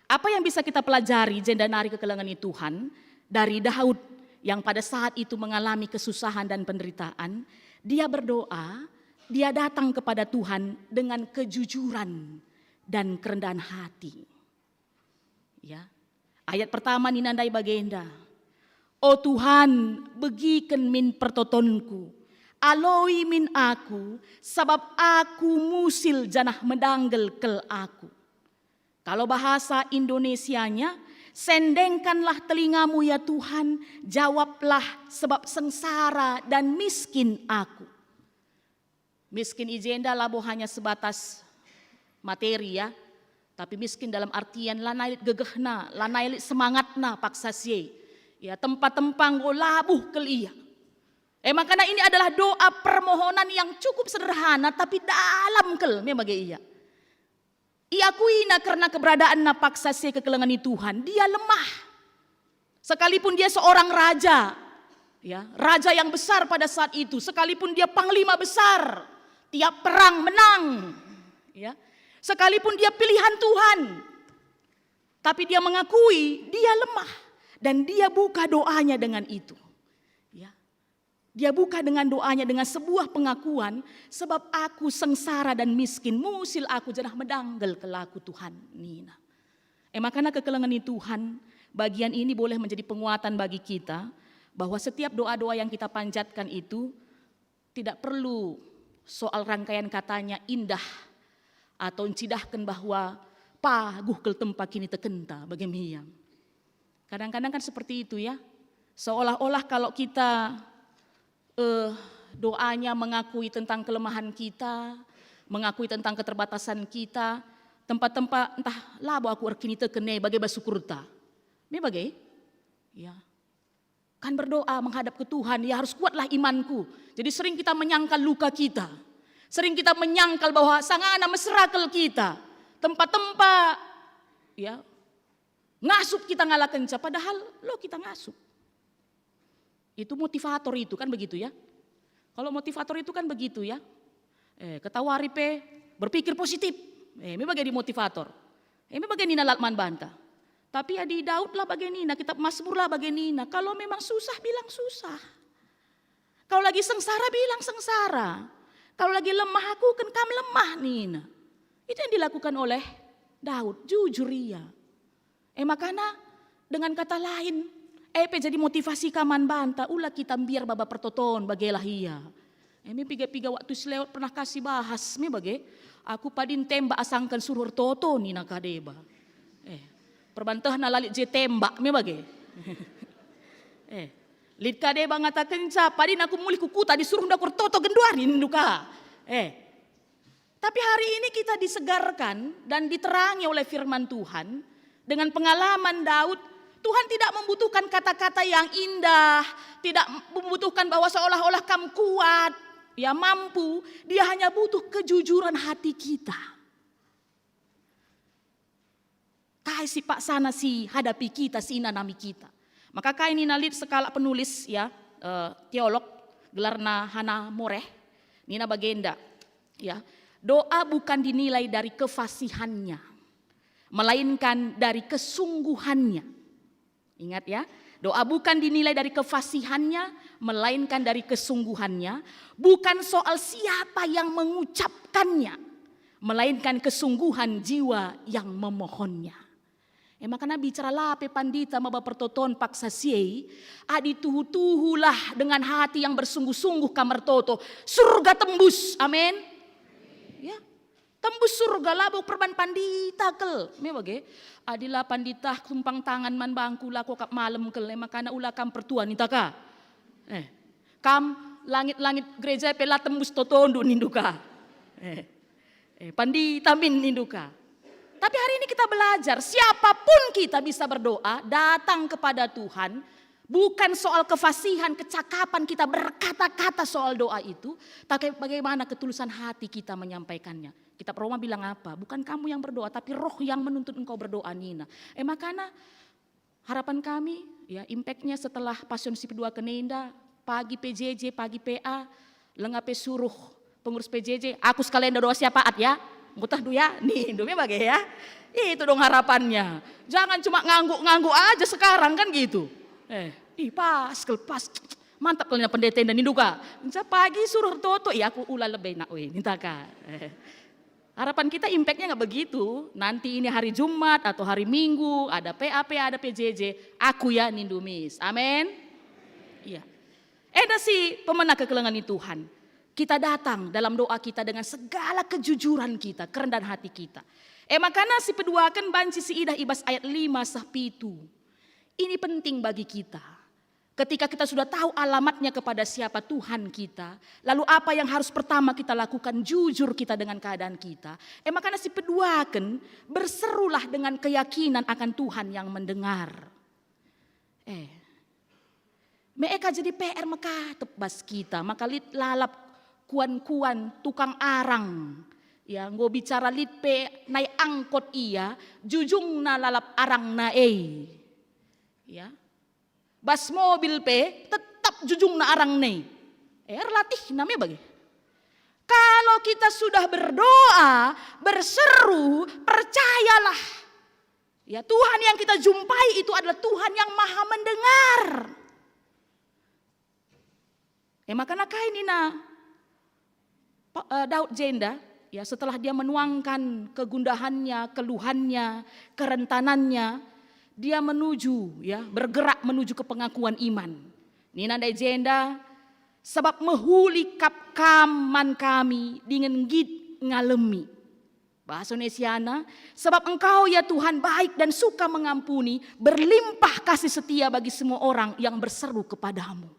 Apa yang bisa kita pelajari jenda nari kekelengen ni Tuhan dari Daud yang pada saat itu mengalami kesusahan dan penderitaan? Dia berdoa, dia datang kepada Tuhan dengan kejujuran dan kerendahan hati. Ya. Ayat pertama nina ndai bagenda, "O Tuhan, begiken min pertotonku, aloi min aku, sabap aku musil janah medanggel kel aku." Kalau bahasa Indonesianya, "Sendengkanlah telingamu ya Tuhan, jawablah, sebab sengsara dan miskin aku." Miskin i jenda labo hanya sebatas materi, ya, tapi miskin dalam artian lanai lit gegehna, lanai lit semangatna paksa si e. Ya, tempa-tempa enggo labuh kel ia. E, makana ini adalah doa permohonan yang cukup sederhana tapi dalam kel me bage ia. Iakuina kerna keberadaanna paksa si e kekelengen ni Tuhan, dia lemah. Sekalipun dia seorang raja, ya, raja yang besar pada saat itu, sekalipun dia panglima besar, tiap perang menang, ya, sekalipun dia pilihan Tuhan, tapi dia mengakui dia lemah dan dia buka doanya dengan itu. Ya. Dia buka dengan doanya, dengan sebuah pengakuan, "Sebab aku sengsara dan miskin, musil aku janah medanggel kel aku, Tuhan," nina. E, makana kekelengen ni Tuhan, bagian ini boleh menjadi penguatan bagi kita, bahwa setiap doa-doa yang kita panjatkan itu tidak perlu soal rangkaian katanya indah atau ncidahken bahwa paguh kel tempa kinitekenta bage me ia. Kadang-kadang kan seperti itu, ya. Seolah-olah kalau kita, eh, doanya mengakui tentang kelemahan kita, mengakui tentang keterbatasan kita, tempa-tempa ntah labo aku erkiniteken e bage bas ukurta. Me bage? Ya. Kan berdoa menghadap ke Tuhan, ya, harus kuatlah imanku. Jadi sering kita menyangkal luka kita. Sering kita menyangkal bahwa sangana mesera kel kita. Tempa-tempa, ya, ngasup kita ngalakenca, padahal lo kita ngasup. Itu motivator itu, kan begitu, ya. Kalau motivator itu kan begitu, ya. Eh, ketawari pe berpikir positif. Eh, me bage jadi motivator. Eh, me bage nina lat man banta. Tapi adi Daud lah bage nina, kitab Mazmur lah bage nina, kalau memang susah, bilang susah. Kalau lagi sengsara, bilang sengsara. Kalau lagi lemah, akuken kam lemah nina. Itu yang dilakukan oleh Daud, jujur ia. E makana, dengan kata lain, e pe jadi motivasi ka man banta, ula kita mbiar baba pertoton, bagelah ia. E me piga-piga waktu si lewat pernah ka sibahas me bage, aku padin tembak asangken suruh ertoto nina ka deba. Eh, perbantehna la lit je tembak me bage. Eh, lit ka deba ngatakenca, padin aku mulih ku kuta disuruh ndai ku ertoto genduari nindu ka. Eh, tapi hari ini kita disegarkan dan diterangi oleh firman Tuhan dengan pengalaman Daud. Tuhan tidak membutuhkan kata-kata yang indah, tidak membutuhkan bahwa seolah-olah kam kuat, ya mampu. Dia hanya butuh kejujuran hati kita. Kai si paksana si hadapi kita, si inanami kita. Maka kai nina lit sekalak penulis, ya, eh, teolog, gelarna Hana Moreh, nina bagenda, ya, doa bukan dinilai dari kefasihannya, melainkan dari kesungguhannya. Ingat ya, doa bukan dinilai dari kefasihannya, melainkan dari kesungguhannya, bukan soal siapa yang mengucapkannya, melainkan kesungguhan jiwa yang memohonnya. E makana bicara la pe pandita maba pertoton paksa si e, adi tuhu-tuhulah dengan hati yang bersungguh-sungguh kam ertoto, surga tembus. Amin. Ya. Tembus surga labo perban pandita kal. Me bage, adi la pandita tumpang tangan man bangku, la kuakap malem kal, e makana ula kam pertua ninta ka. Eh, kam langit-langit gereja pe la tembus totondu nindu ka. Eh, eh, pandita min nindu ka. Tapi hari ini kita belajar, siapapun kita bisa berdoa, datang kepada Tuhan, bukan soal kefasihan, kecakapan kita berkata-kata soal doa itu, tapi bagaimana ketulusan hati kita menyampaikannya. Kitab Roma bilang apa? Bukan kamu yang berdoa, tapi Roh yang menuntut engkau berdoa, nina. E makana harapan kami, ya, impact-nya setelah Passion si peduaken enda, pagi P J J, pagi P A, langa pe suruh pengurus P J J, aku sekalian doa syafaat ya, ngutah du ya, nindu me bage ya. Itu dong harapannya. Jangan cuma ngangguk-ngangguk aja sekarang kan gitu. Eh, ih pas kal, pas. Mantap kal nina pendeta enda nindu ka. Nca pagi suruh ertoto, ya aku ula lebe nak we, ninta ka. Eh. Harapan kita impact-nya nggak begitu. Nanti ini hari Jumat atau hari Minggu, ada P A P, ada P J J, aku ya nindu mis. Amin. Iya. Enda si pemena kekelengen Tuhan. Kita datang dalam doa kita dengan segala kejujuran kita, kerendahan hati kita. E makana si peduaken banci si idah i bas ayat lima seh pitu. Ini penting bagi kita. Ketika kita sudah tahu alamatnya kepada siapa Tuhan kita, lalu apa yang harus pertama kita lakukan, jujur kita dengan keadaan kita. E makana si peduaken, berserulah dengan keyakinan akan Tuhan yang mendengar. Eh, me e ka jadi P R mekatep bas kita, maka lit lalap kuan-kuan tukang arang. Ya, enggo bicara lit pe nai angkot ia, jujungna lalap arangna e. Ya. Bas mobil pe tetap jujungna arang nai. Eh, erlatihna me bage. Kalau kita sudah berdoa, berseru, percayalah. Ya, Tuhan yang kita jumpai itu adalah Tuhan yang Maha Mendengar. E makana kai nina Pa-, eh, Daud jenda, ya, setelah dia menuangkan kegundahannya, keluhannya, kerentanannya, dia menuju, ya, bergerak menuju ke pengakuan iman. Nina ndai jenda, "Sabap mehuli kap Kam man kami dingen nggit ngalemi." Bahasa Indonesiana, "Sebab Engkau, ya Tuhan, baik dan suka mengampuni, berlimpah kasih setia bagi semua orang yang berseru kepada-Mu."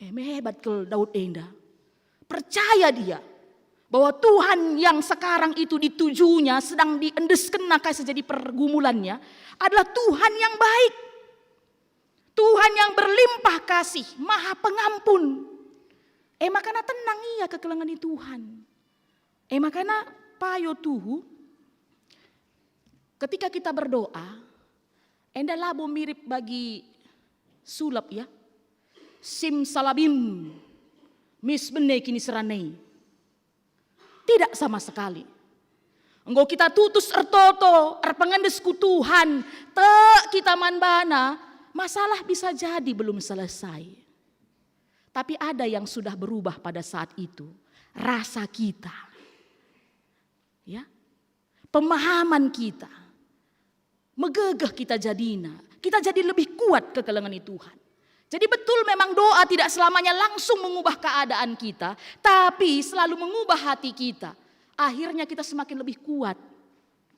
Eh, mehebat kal Daud enda. Percaya dia bahwa Tuhan yang sekarang itu ditujunya, sedang diendeskenna kai si jadi pergumulannya, adalah Tuhan yang baik. Tuhan yang berlimpah kasih, maha pengampun. Eh, makana tenang ia kekelengen i Tuhan. Eh, makana payo tuhu, ketika kita berdoa, enda labo mirip bagi sulap, ya. Sim salabim, mis bene kiniseran e. Tidak sama sekali. Enggo kita tutus ertoto, erpengendes ku Tuhan, tek kita man baNa, masalah bisa jadi belum selesai. Tapi ada yang sudah berubah pada saat itu, rasa kita. Ya. Pemahaman kita. Megegeh kita jadina. Kita jadi lebih kuat kekelengen Tuhan. Jadi betul memang doa tidak selamanya langsung mengubah keadaan kita, tapi selalu mengubah hati kita. Akhirnya kita semakin lebih kuat,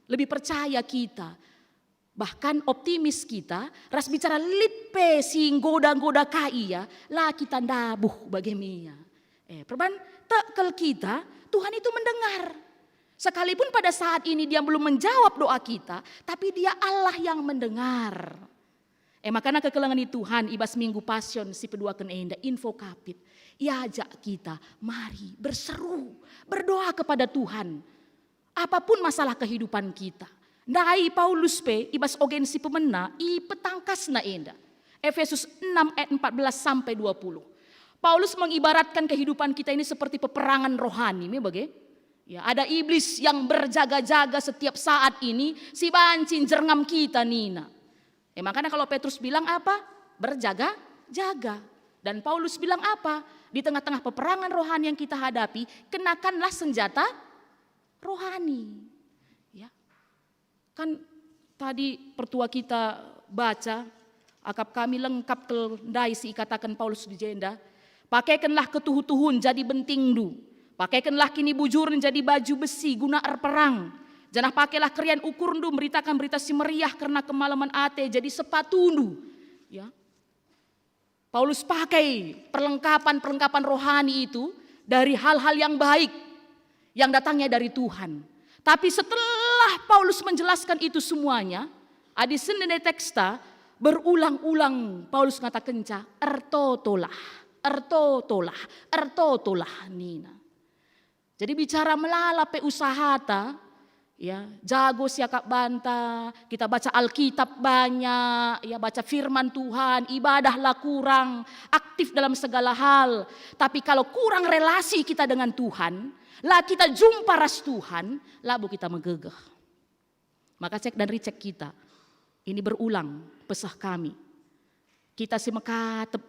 lebih percaya kita. Bahkan optimis kita, ras bicara lit pe si nggoda-nggoda ka ia, la kita ndabuh bage mia. Eh, perban tekel kita, Tuhan itu mendengar. Sekalipun pada saat ini Dia belum menjawab doa kita, tapi Dia Allah yang mendengar. Eh, makana kekelengen Tuhan i bas Minggu Passion si peduaken enda, Invocavit, iajak kita, mari berseru, berdoa kepada Tuhan. Apapun masalah kehidupan kita. Ndai Paulus pe i bas ogen si pemena ipetangkasna enda. Efesus enam ayat empat belas sampai dua puluh. Paulus mengibaratkan kehidupan kita ini seperti peperangan rohani, me bage? Ya, ada iblis yang berjaga-jaga setiap saat ini, si banci njerngam kita nina. Eh, makanya kalau Petrus bilang apa? Berjaga-jaga. Dan Paulus bilang apa? Di tengah-tengah peperangan rohani yang kita hadapi, kenakanlah senjata rohani. Ya. Kan tadi pertua kita baca, akap kami lengkap kel ndai si ikataken Paulus di jenda, "Pakekenlah ketuhu-tuhun jadi bentingndu, pakekenlah kinibujuren jadi baju besi guna erperang, janah pakailah kerian ukurndu meritakan berita si meriah kerna kemalemen ate jadi sepatundu." Ya. Paulus pakai perlengkapan-perlengkapan rohani itu dari hal-hal yang baik yang datangnya dari Tuhan. Tapi setelah Paulus menjelaskan itu semuanya, adi senen teksta, berulang-ulang Paulus ngatakenca, "Ertotolah, ertotolah, ertotolah," nina. Jadi bicara melala pe usahata, ya, jago siakap banta, kita baca Alkitab banyak, ya, baca firman Tuhan, ibadah la kurang, aktif dalam segala hal. Tapi kalau kurang relasi kita dengan Tuhan, la kita jumpa ras Tuhan, labo kita megegeh. Maka cek dan recheck kita. Ini berulang peseh kami. Kita si mekatep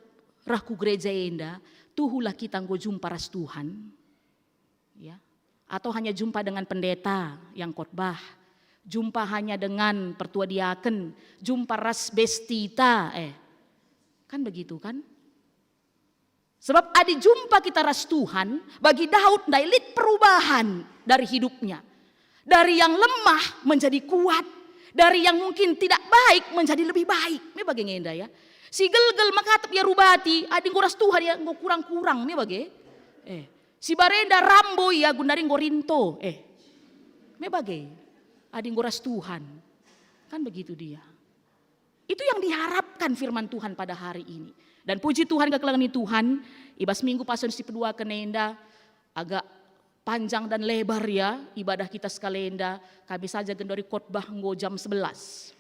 reh ku gereja enda, tuhulah kita enggo jumpa ras Tuhan. Ya. Atau hanya jumpa dengan pendeta yang khotbah, jumpa hanya dengan pertua diaken, jumpa ras bestita, eh. Kan begitu kan? Sebab adi jumpa kita ras Tuhan, bagi Daud ndai lit perubahan dari hidupnya. Dari yang lemah menjadi kuat, dari yang mungkin tidak baik menjadi lebih baik. Me bage nge enda ya. Si gelgel mekatep ia rubati, adi enggo ras Tuhan ia enggo kurang-kurang, me bage. Eh, si barenda rambo ia gundari enggo rinto. Eh, me bage. Adi enggo ras Tuhan. Kan begitu dia. Itu yang diharapkan firman Tuhan pada hari ini. Dan puji Tuhan, kekelengen Tuhan, i bas Minggu Passion si peduaken enda, agak panjang dan lebar ya ibadah kita sekali enda, kami saja genduari khotbah enggo jam sebelas.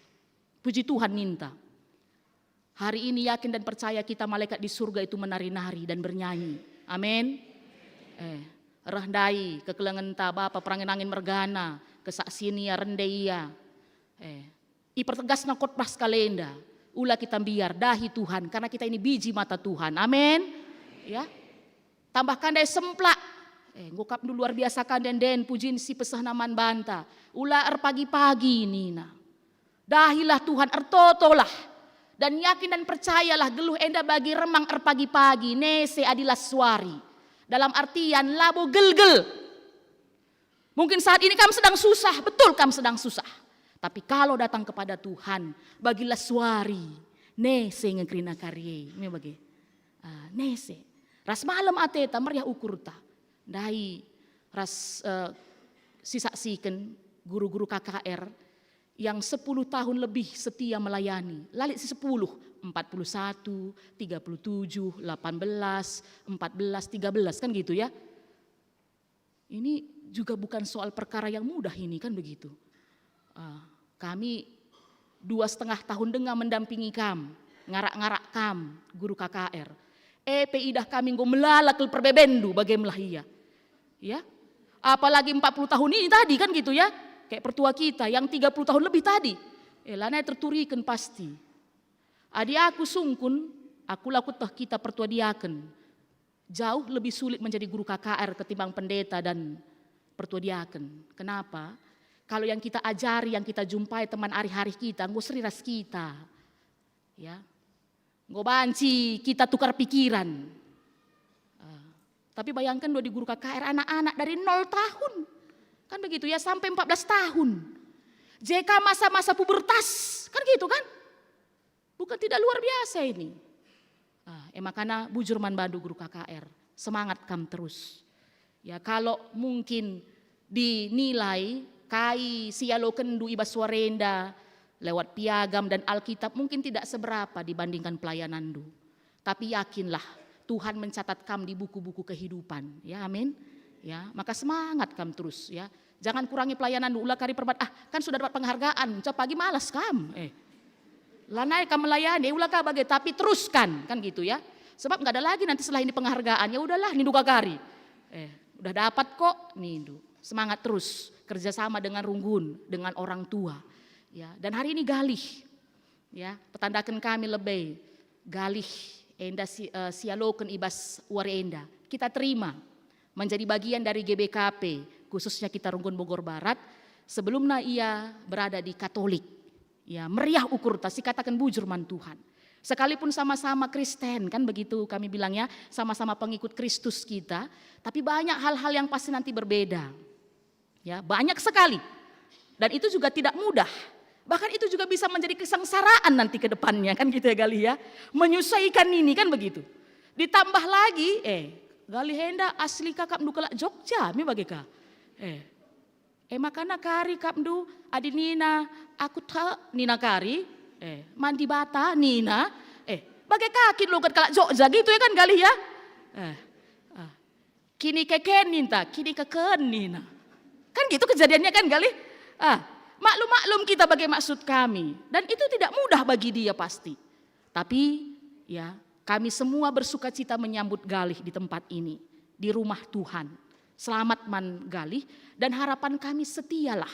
Puji Tuhan ninta. Hari ini yakin dan percaya kita, malaikat di surga itu menari-nari dan bernyanyi. Amin. Eh, reh ndai kekelengenta bapa perangin-angin mergana, kesaksian ia, rende ia. Eh, ipertegasna khotbah sekali enda. Ula kita mbiar, dahi Tuhan, karena kita ini biji mata Tuhan. Amin. Ya. Tambah ka ndai semplak. Eh, enggo kap ndu luar biasa ka ndai enden pujin si pesehna man banta. Ula erpagi-pagi nina. Dahilah Tuhan, ertotolah. Dan yakin dan percayalah geluh enda bagi remang erpagi-pagi, nese adi la suari. Dalam artian labo gelgel. Mungkin saat ini kam sedang susah, betul kam sedang susah. Tapi kalau datang kepada Tuhan, bagi la suari, nese nge kerina kari e, me bage. Ah, nese. Ras malem ateta, meriah ukurta. Ndai ras, eh, sisaksiken guru-guru K K R yang sepuluh tahun lebih setia melayani. La lit si sepuluh, empat puluh satu, tiga puluh tujuh, delapan belas, empat belas, tiga belas, kan gitu ya. Ini juga bukan soal perkara yang mudah ini, kan begitu. Ah, kami dua setengah tahun denga mendampingi kam, ngarak-ngarak kam, guru K K R. E pe idah kami enggo melala kel perbebenndu bage me lah ia. Ya. Apalagi empat puluh tahun ini tadi, kan gitu ya. Kayak pertua kita yang tiga puluh tahun lebih tadi, eh, lanai terturiken pasti. Adi aku sungkun, aku la kueteh kita pertua diaken. Jauh lebih sulit menjadi guru K K R ketimbang pendeta dan pertua diaken. Kenapa? Kalau yang kita ajari, yang kita jumpai teman ari-hari kita, enggo seri ras kita. Ya. Enggo banci kita tukar pikiran. Ah, tapi bayangkan dua di guru K K R anak-anak dari nol tahun. Kan begitu ya, sampai empat belas tahun. J K masa-masa pubertas, kan gitu kan? Bukan tidak luar biasa ini. Ah, e makana bujur man bandu guru K K R, semangat kam terus. Ya, kalau mungkin dinilai kai si ialokenndu i bas wari enda lewat piagam dan Alkitab mungkin tidak seberapa dibandingkan pelayananndu. Tapi yakinlah, Tuhan mencatat kam di buku-buku kehidupan. Ya, amin. Ya, maka semangat kam terus ya. Jangan kurangi pelayananndu, ula kari perbat, "Ah, kan sudah dapat penghargaan, ca pagi malas kam." Eh. Lanai kam melayani, ula ka bage, tapi teruskan, kan gitu ya. Sebab nggak ada lagi nanti setelah ini penghargaan, ya udahlah, nindu ka kari. Eh, udah dapat kok, nindu. Semangat terus, kerjasama dengan runggun, dengan orang tua. Ya, dan hari ini Galih, ya, petandaken kami lebe, Galih enda si, eh, sialoken i bas wari enda. Kita terima menjadi bagian dari G B K P, khususnya kita Runggun Bogor Barat. Sebelumna ia berada di Katolik. Ya, meriah ukurta, sikataken bujur man Tuhan. Sekalipun sama-sama Kristen, kan begitu kami bilang ya, sama-sama pengikut Kristus kita, tapi banyak hal-hal yang pasti nanti berbeda. Ya, banyak sekali. Dan itu juga tidak mudah. Bahkan itu juga bisa menjadi kesengsaraan nanti ke depannya, kan gitu ya, Galih ya. Menyusahkan ini, kan begitu. Ditambah lagi, eh, Galih enda asli kakapndu kalak Jogja, me bage ka. Eh, e makana kari kapndu, adi nina, "Aku tek," nina kari, eh, "Man Dibata," nina, eh, bage ka kin loget kalak Jogja gitu ya kan, Galih ya? Eh, ah. "Kinikeken," ninta, "kinikeken," nina. Kan gitu kejadiannya kan, Galih? Ah, maklum-maklum kita bage maksud kami. Dan itu tidak mudah bagi dia pasti. Tapi, ya, kami semua bersuka cita menyambut Galih di tempat ini, di rumah Tuhan. Selamat man Galih, dan harapan kami setialah.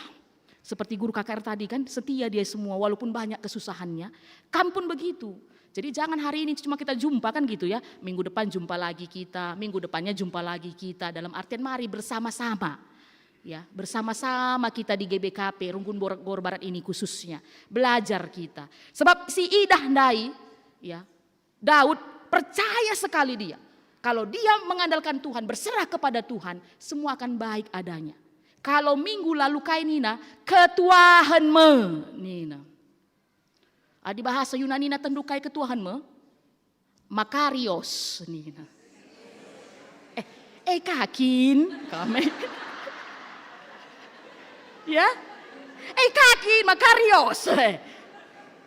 Seperti guru K K R tadi kan, setia dia semua walaupun banyak kesusahannya. Kam pun begitu. Jadi jangan hari ini cuma kita jumpa kan gitu ya, minggu depan jumpa lagi kita, minggu depannya jumpa lagi kita, dalam artian mari bersama-sama. Ya, bersama-sama kita di G B K P, Runggun Bor-, Bogor Barat ini khususnya. Belajar kita. Sebab si idah ndai, ya, Daud percaya sekali dia. Kalau dia mengandalkan Tuhan, berserah kepada Tuhan, semua akan baik adanya. Kalau minggu lalu kai nina, "Ketuahen me," nina. Adi bahasa Yunanina tendu kai ketuahen me? Makarios nina. Eh, eh, kakin, kame. Ya? Eh, kakin, makarios. Eh.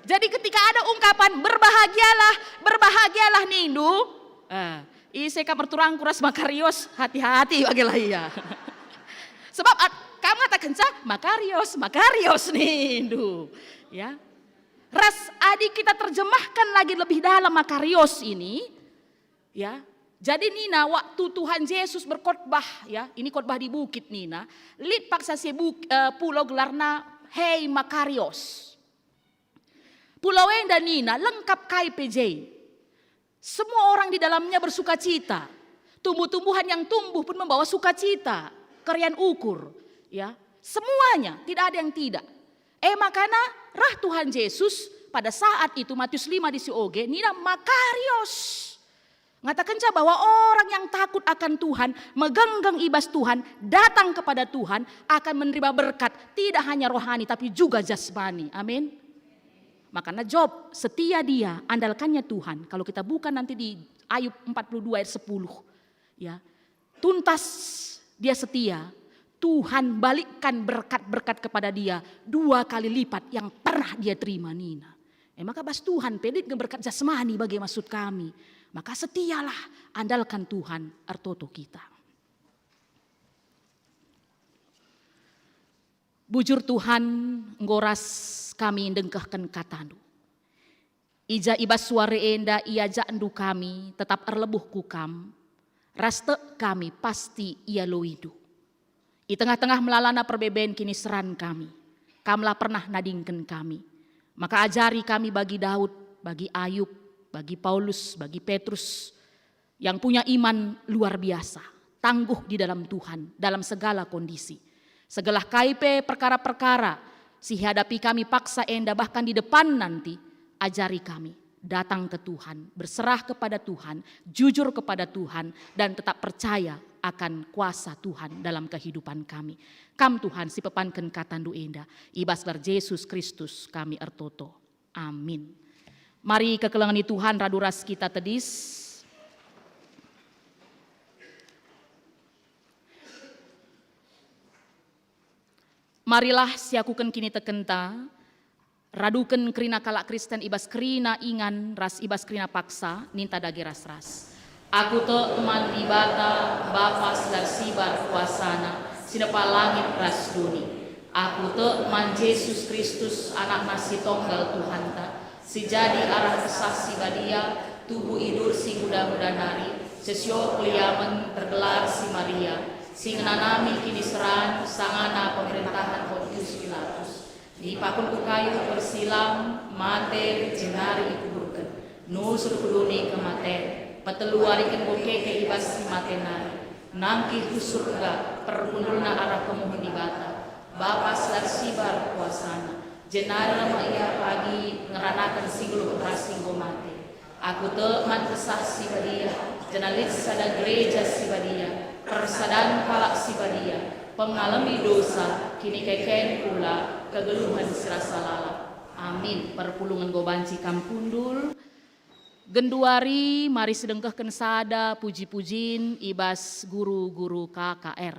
Jadi ketika ada ungkapan, "Berbahagialah, berbahagialah," nindu. Ah, ise kam erturangku ras makarios, hati-hati bagelah ia. Sebab at-, kam ngatakenca, "Makarios, makarios," nindu. Ya. Ras adi kita terjemahkan lagi lebih dalam makarios ini, ya. Jadi nina waktu Tuhan Yesus berkhotbah, ya, ini khotbah di bukit nina, lit paksa si buk-, eh, pulau gelarna Hei Makarios. Pulau enda nina lengkap kai pe je. Semua orang di dalamnya bersukacita. Tumbuh-tumbuhan yang tumbuh pun membawa sukacita, kerian ukur, ya. Semuanya, tidak ada yang tidak. E makana rah Tuhan Yesus pada saat itu, Matius lima di si oge, nina Makarios. Ngatakenca bahwa orang yang takut akan Tuhan, megenggeng i bas Tuhan, datang kepada Tuhan, akan menerima berkat, tidak hanya rohani tapi juga jasmani. Amin. Makana Job setia dia, andalkannya Tuhan. Kalau kita buka nanti di Ayub empat puluh dua ayat sepuluh, ya, tuntas dia setia, Tuhan balikkan berkat-berkat kepada dia dua kali lipat yang pernah dia terima nina. E maka bas Tuhan pe lit nge berkat jasmani bage maksud kami. Maka setialah, andalkan Tuhan ertoto kita. Bujur Tuhan, enggo ras kami ndengkehken katandu. I ja i bas wari enda iajakndu kami tetap erlebuh ku Kam, ras tek kami pasti ialoindu. I tengah-tengah melalana perbeben kiniseran kami, Kamlah pernah nadingken kami. Maka ajari kami bagi Daud, bagi Ayub, bagi Paulus, bagi Petrus, yang punya iman luar biasa, tangguh di dalam Tuhan, dalam segala kondisi. Segelah kai pe perkara-perkara si ihadapi kami paksa enda, bahkan di depan nanti, ajari kami datang ke Tuhan, berserah kepada Tuhan, jujur kepada Tuhan, dan tetap percaya akan kuasa Tuhan dalam kehidupan kami. Kam Tuhan si pepanken katandu enda, i bas gelar Jesus Kristus kami ertoto. Amin. Mari kekelengen Tuhan radu ras kita tedis. Marilah siakuken kinitekenta, raduken kerina kalak Kristen i bas kerina ingan ras i bas kerina paksa, ninta dage ras-ras. Aku tek man Dibata, Bapa si la ersibar kuasaNa, si nepa langit ras doni. Aku tek man Jesus Kristus, AnakNa si tonggal Tuhanta, si jadi arah Kesah Si Badia, tubuh idur si nguda-nguda nari, sesior keliamen, tergelar si Maria, si ngenanami kiniseran, sangana pemerintahan Pontius Pilatus. Dipaku ku kayu persilang, mate, jenari ikuburken. Nusur ku doni kematen, peteluariken enggo keke i bas si mate nari. Nangkih ku Surga, pergundulna arah kemuhen Dibata, Bapa si la ersibar kuasaNa, jenari reh me Ia pagi ngeranaken si nggeluh ras si enggo mate. Aku tek man Kesah Si Badia, janah lit sada Gereja Si Badia, persadan kalak si badia, pengalemi dosa, kinikeken kula, kegeluhen si rasa lalap. Amin. Perpulungen enggo banci kam kundul. Genduari mari sidengkehken sada puji-pujin i bas guru-guru K K R.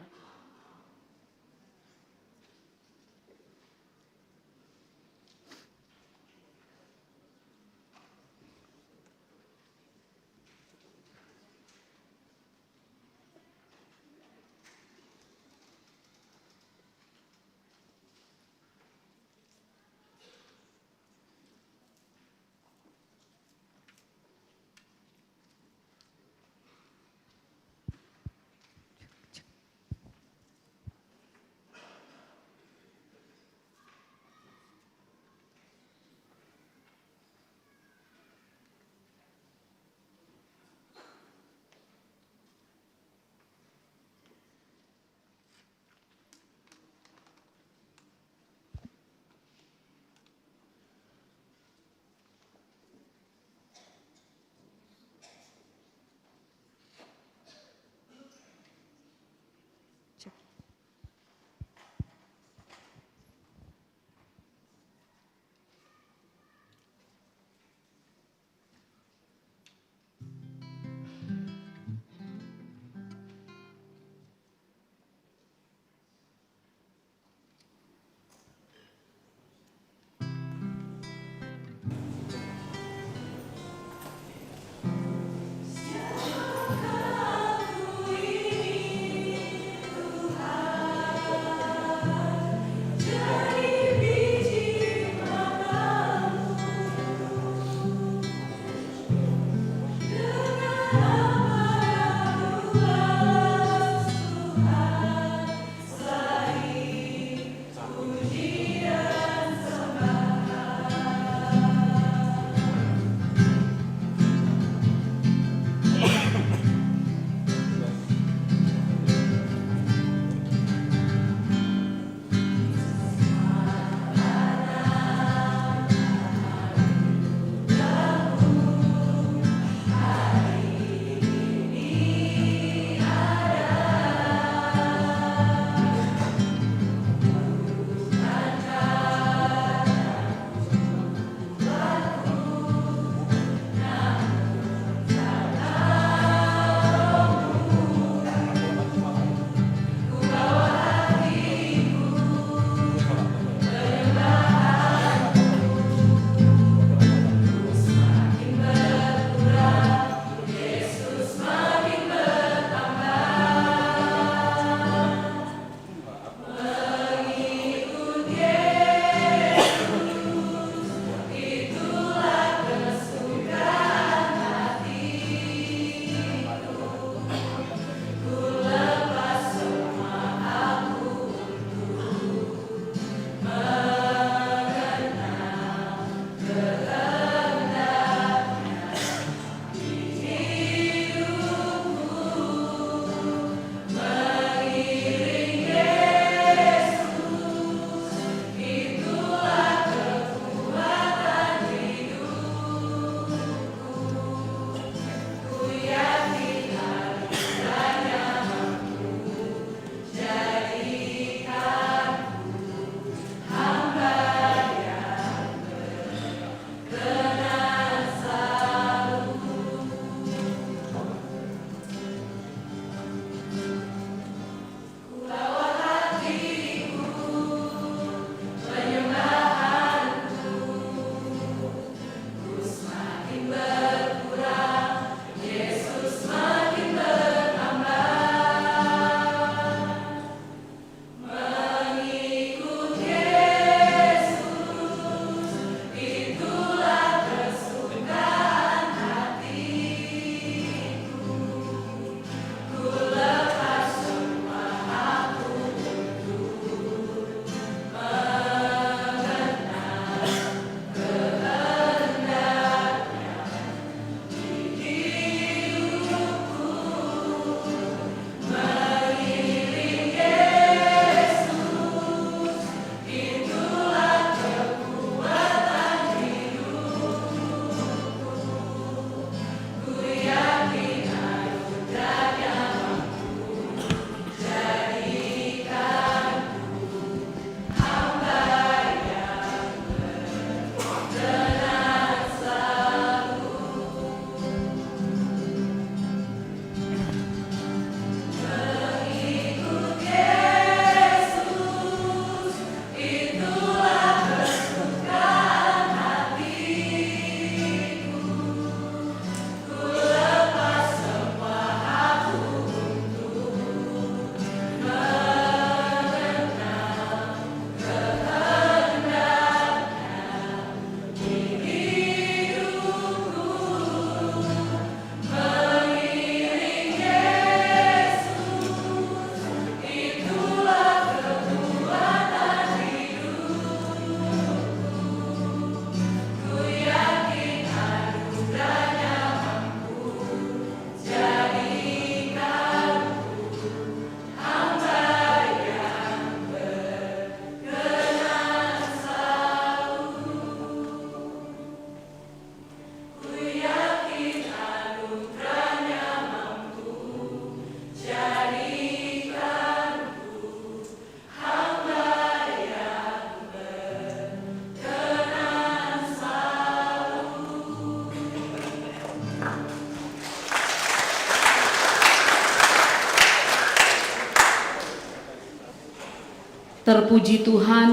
Terpuji Tuhan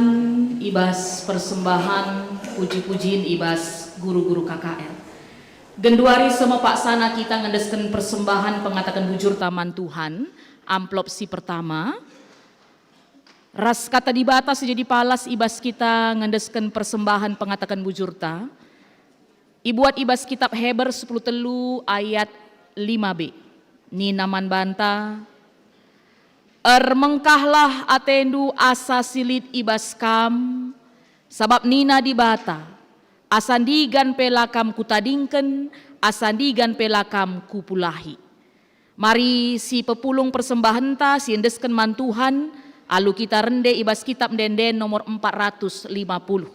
i bas persembahan puji-pujin i bas guru-guru K K R. Genduari seh me paksana kita ngendesken persembahan pengataken bujurta man Tuhan, amplop si pertama, ras Kata Dibata si jadi palas i bas kita ngendesken persembahan pengataken bujurta, ibuat i bas kitab Heber sepuluh telu ayat lima b. Nina man banta, "Ermengkahlah atendu asa si lit i bas kam, sabap nina Dibata, 'Asa ndigan pe la kam kutadingken, asa ndigan pe la kam kupulahi.'" Mari sipepulung persembahenta si endesken man Tuhan, alu kita rende i bas kitab Ende-enden nomor empat ratus lima puluh.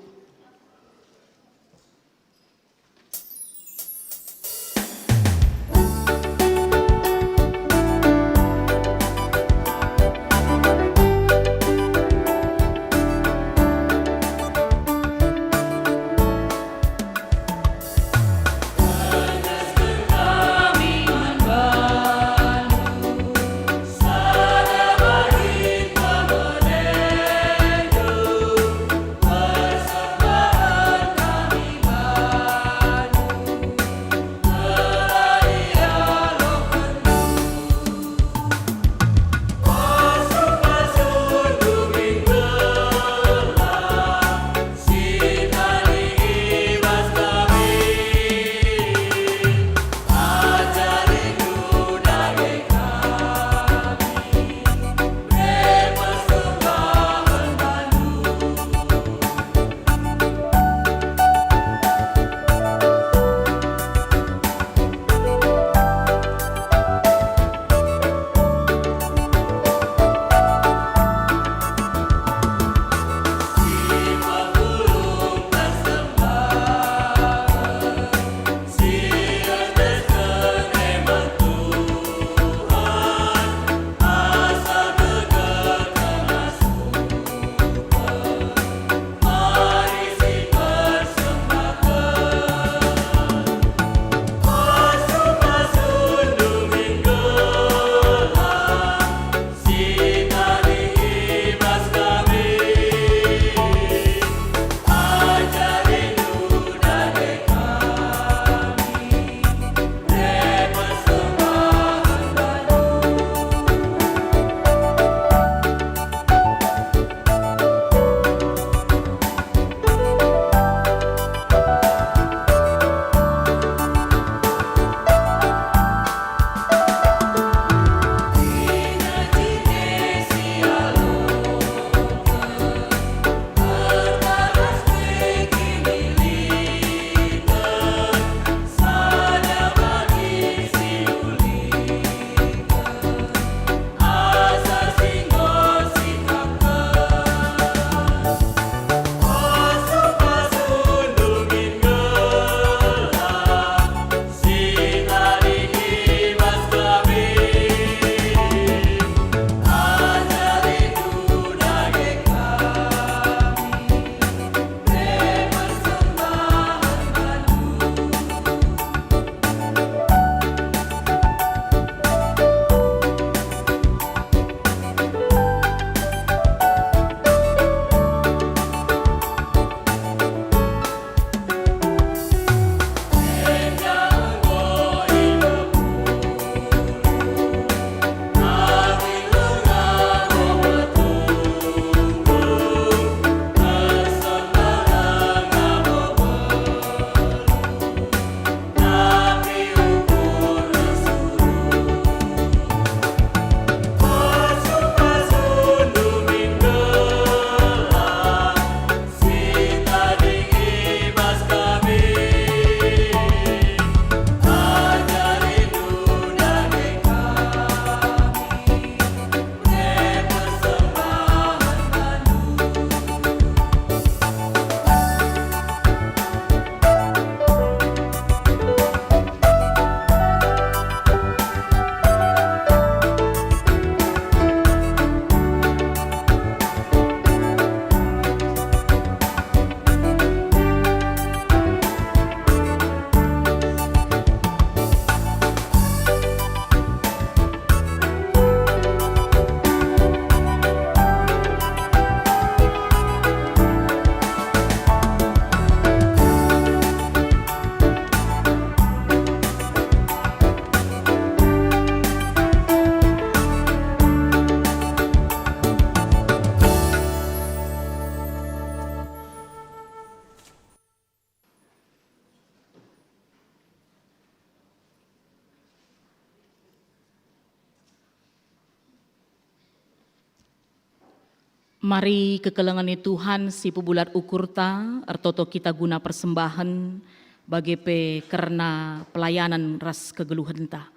Mari kekelengen ni Tuhan si pebulat ukurta, ertoto kita guna persembahen, bage pe kerna pelayanan ras kegeluhenta.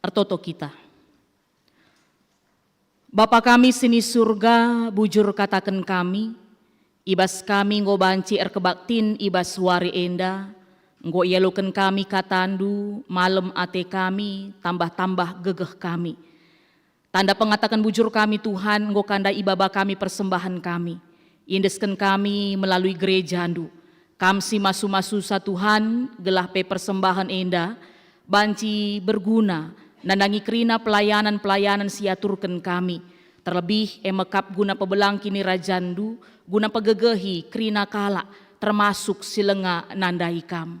Ertoto kita. Bapa kami si ni Surga, bujur kataken kami, i bas kami enggo banci erkebaktin i bas wari enda, enggo ialoken kami kataNdu, malem ate kami, tambah-tambah gegeh kami. Tanda pengataken bujur kami, Tuhan, enggo ka ndai ibaba kami persembahen kami. Iendesken kami melalui gerejaNdu. Kam si masu-masusa, Tuhan, gelah pe persembahen enda banci berguna nandangi kerina pelayanan-pelayanan si iaturken kami, terlebih e me kap guna pebelang KinirajanNdu, guna pegegehi kerina kalak, termasuk si langa nandai Kam.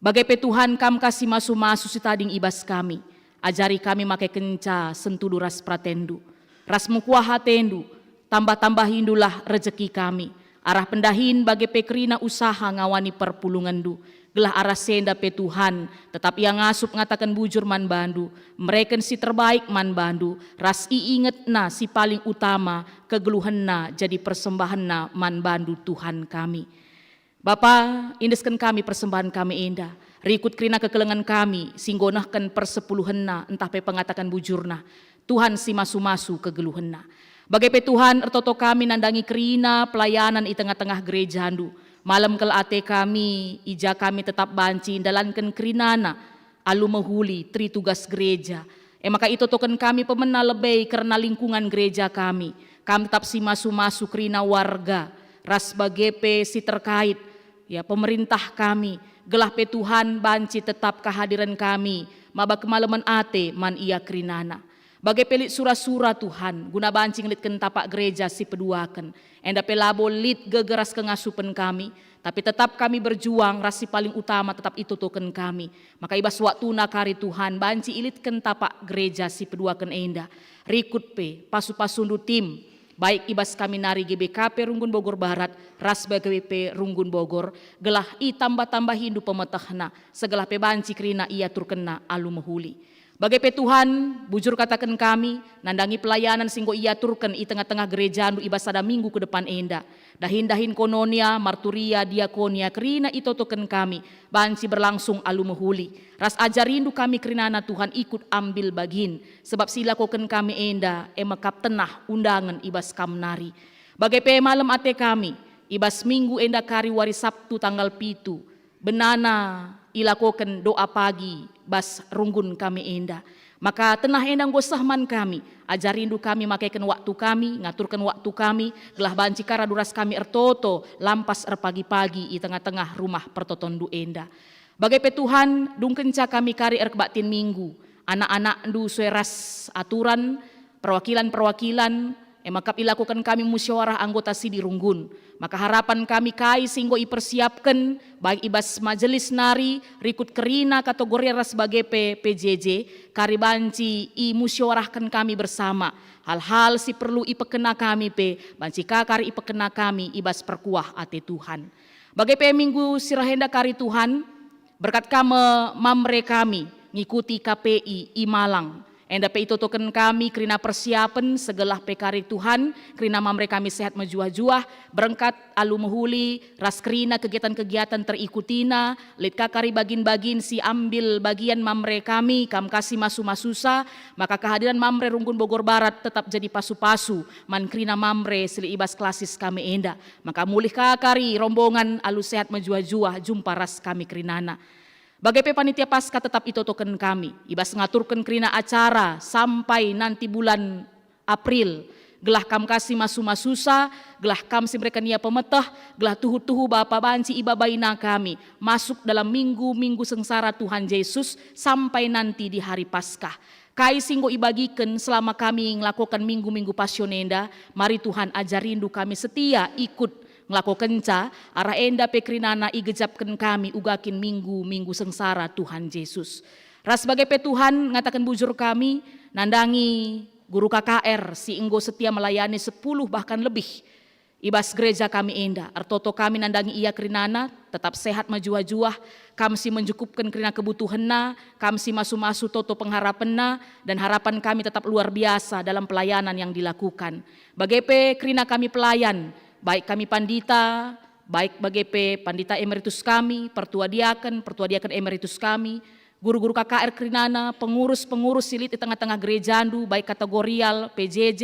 Bage pe Tuhan, Kam ka si masu-masu si tading i bas kami. Ajari kami make kenca sentudu ras peratenNdu, ras mekuah ateNdu, tambah-tambahiNdulah rejeki kami, arah pendahin bage pe kerina usaha ngawani perpulungenNdu, gelah arah si enda pe Tuhan, tetap ia ngasup ngataken bujur man baNdu, mereken si terbaik man baNdu, ras iingetna si paling utama, kegeluhenna jadi persembahenna man baNdu, Tuhan kami. Bapa, iendesken kami persembahen kami enda, rikut kerina kekelengen kami si enggo nehken persepuluhenna ntah pe pengataken bujurna, Tuhan si masu-masu kegeluhenna. Bage pe Tuhan, ertoto kami nandangi kerina pelayanan i tengah-tengah gerejaNdu. Malem kal ate kami, i ja kami tetap banci ndalanken kerinana alu mehuli, teri tugas gereja. E maka itotoken kami pemena lebe kerna lingkungan gereja kami. Kam tetap si masu-masu kerina warga, ras bage pe si terkait, ya, pemerintah kami, gelah pe Tuhan banci tetap kehadiren kami maba kemalemen ate man ia kerinana. Bage pe lit sura-sura, Tuhan, guna banci ngelitken tapak gereja si peduaken. Enda pe labo lit geger ras kengasupen kami, tapi tetap kami berjuang ras si paling utama tetap itotoken kami. Maka i bas waktuna kari, Tuhan, banci ilitken tapak gereja si peduaken enda. Rikut pe pasu-pasuNdu tim, baik i bas kami nari G B K P Runggun Bogor Barat ras bage pe Runggun Bogor, gelah itambah-tambahiNdu pemetehna, segelah pe banci kerina iaturkenna alu mehuli. Bage pe Tuhan, bujur kataken kami, nandangi pelayanan si enggo iaturken i tengah-tengah gerejaNdu i bas sada minggu ke depan enda. Dahin-dahin kononia, marturia, diakonia, kerina itotoken kami, banci berlangsung alu mehuli. Ras ajarindu kami kerinana, Tuhan, ikut ambil bagin, sebab si ilakoken kami enda e mekap tenah undangen i bas Kam nari. Bage pe malem ate kami, i bas minggu enda kari wari Sabtu tanggal pitu, benana ilakoken doa pagi bas runggun kami enda. Maka tenah enda enggo seh man kami, ajarindu kami makeken waktu kami, ngaturken waktu kami, gelah banci ka radu ras kami ertoto lampas erpagi-pagi i tengah-tengah rumah pertotonndu enda. Bage pe Tuhan, dungkenca kami kari erkebaktin minggu, anak-anakndu sue ras aturan, perwakilan-perwakilan, e maka ilakoken kami musyawarah anggota sidi runggun. Maka harapan kami kai si enggo ipersiapken, baik i bas majelis nari, rikut kerina kategori ras bage pe P J J, kari banci imusyawarahken kami bersama. Hal-hal si perlu ipekena kami pe, banci ka kari ipekena kami i bas perkuah ate Tuhan. Bage pe minggu si reh enda kari Tuhan, berkat Kam me mamre kami ngikuti K P I i Malang. Enda pe itotoken kami kerina persiapen segelah pe kari Tuhan, kerina mamre kami sehat mejuah-juah, berengkat alu mehuli, ras kerina kegiatan-kegiatan terikutina, lit ka kari bagin-bagin si ambil bagian mamre kami, Kam ka si masu-masusa, maka kehadiran mamre Runggun Bogor Barat tetap jadi pasu-pasu man kerina mamre si lit i bas klasis kami enda. Maka mulih ka kari rombongan alu sehat mejuah-juah jumpa ras kami kerinana. Bage pe panitia Paskah tetap itotoken kami, i bas ngaturken kerina acara sampai nanti bulan April. Gelah Kam ka si masu-masusa, gelah Kam si mereken ia pemeteh, gelah tuhu-tuhu Bapa banci ibabaina kami masuk dalam minggu-minggu sengsara Tuhan Jesus sampai nanti di hari Paskah. Kai si enggo ibagiken selama kami ngelakoken minggu-minggu Passion enda, mari Tuhan ajarindu kami setia ikut ngelakokenca, arah enda pe kerinana igejapken kami uga kin minggu-minggu sengsara Tuhan Jesus. Ras bage pe Tuhan ngataken bujur kami, nandangi guru K K R si enggo setia melayani sepuluh bahkan lebih I bas gereja kami enda, ertoto kami nandangi ia kerinana, tetap sehat mejuah-juah, kam si mencukupken kerina kebutuhenna, kam si masu-masu toto pengharapenna, dan harapan kami tetap luar biasa dalam pelayanan yang dilakukan. Bage pe kerina kami pelayan, baik kami pandita, baik bage pe pandita emeritus kami, pertua diaken, pertua diaken emeritus kami, guru-guru K K R kerinana, pengurus-pengurus si lit i tengah-tengah gerejandu, baik kategorial, P J J,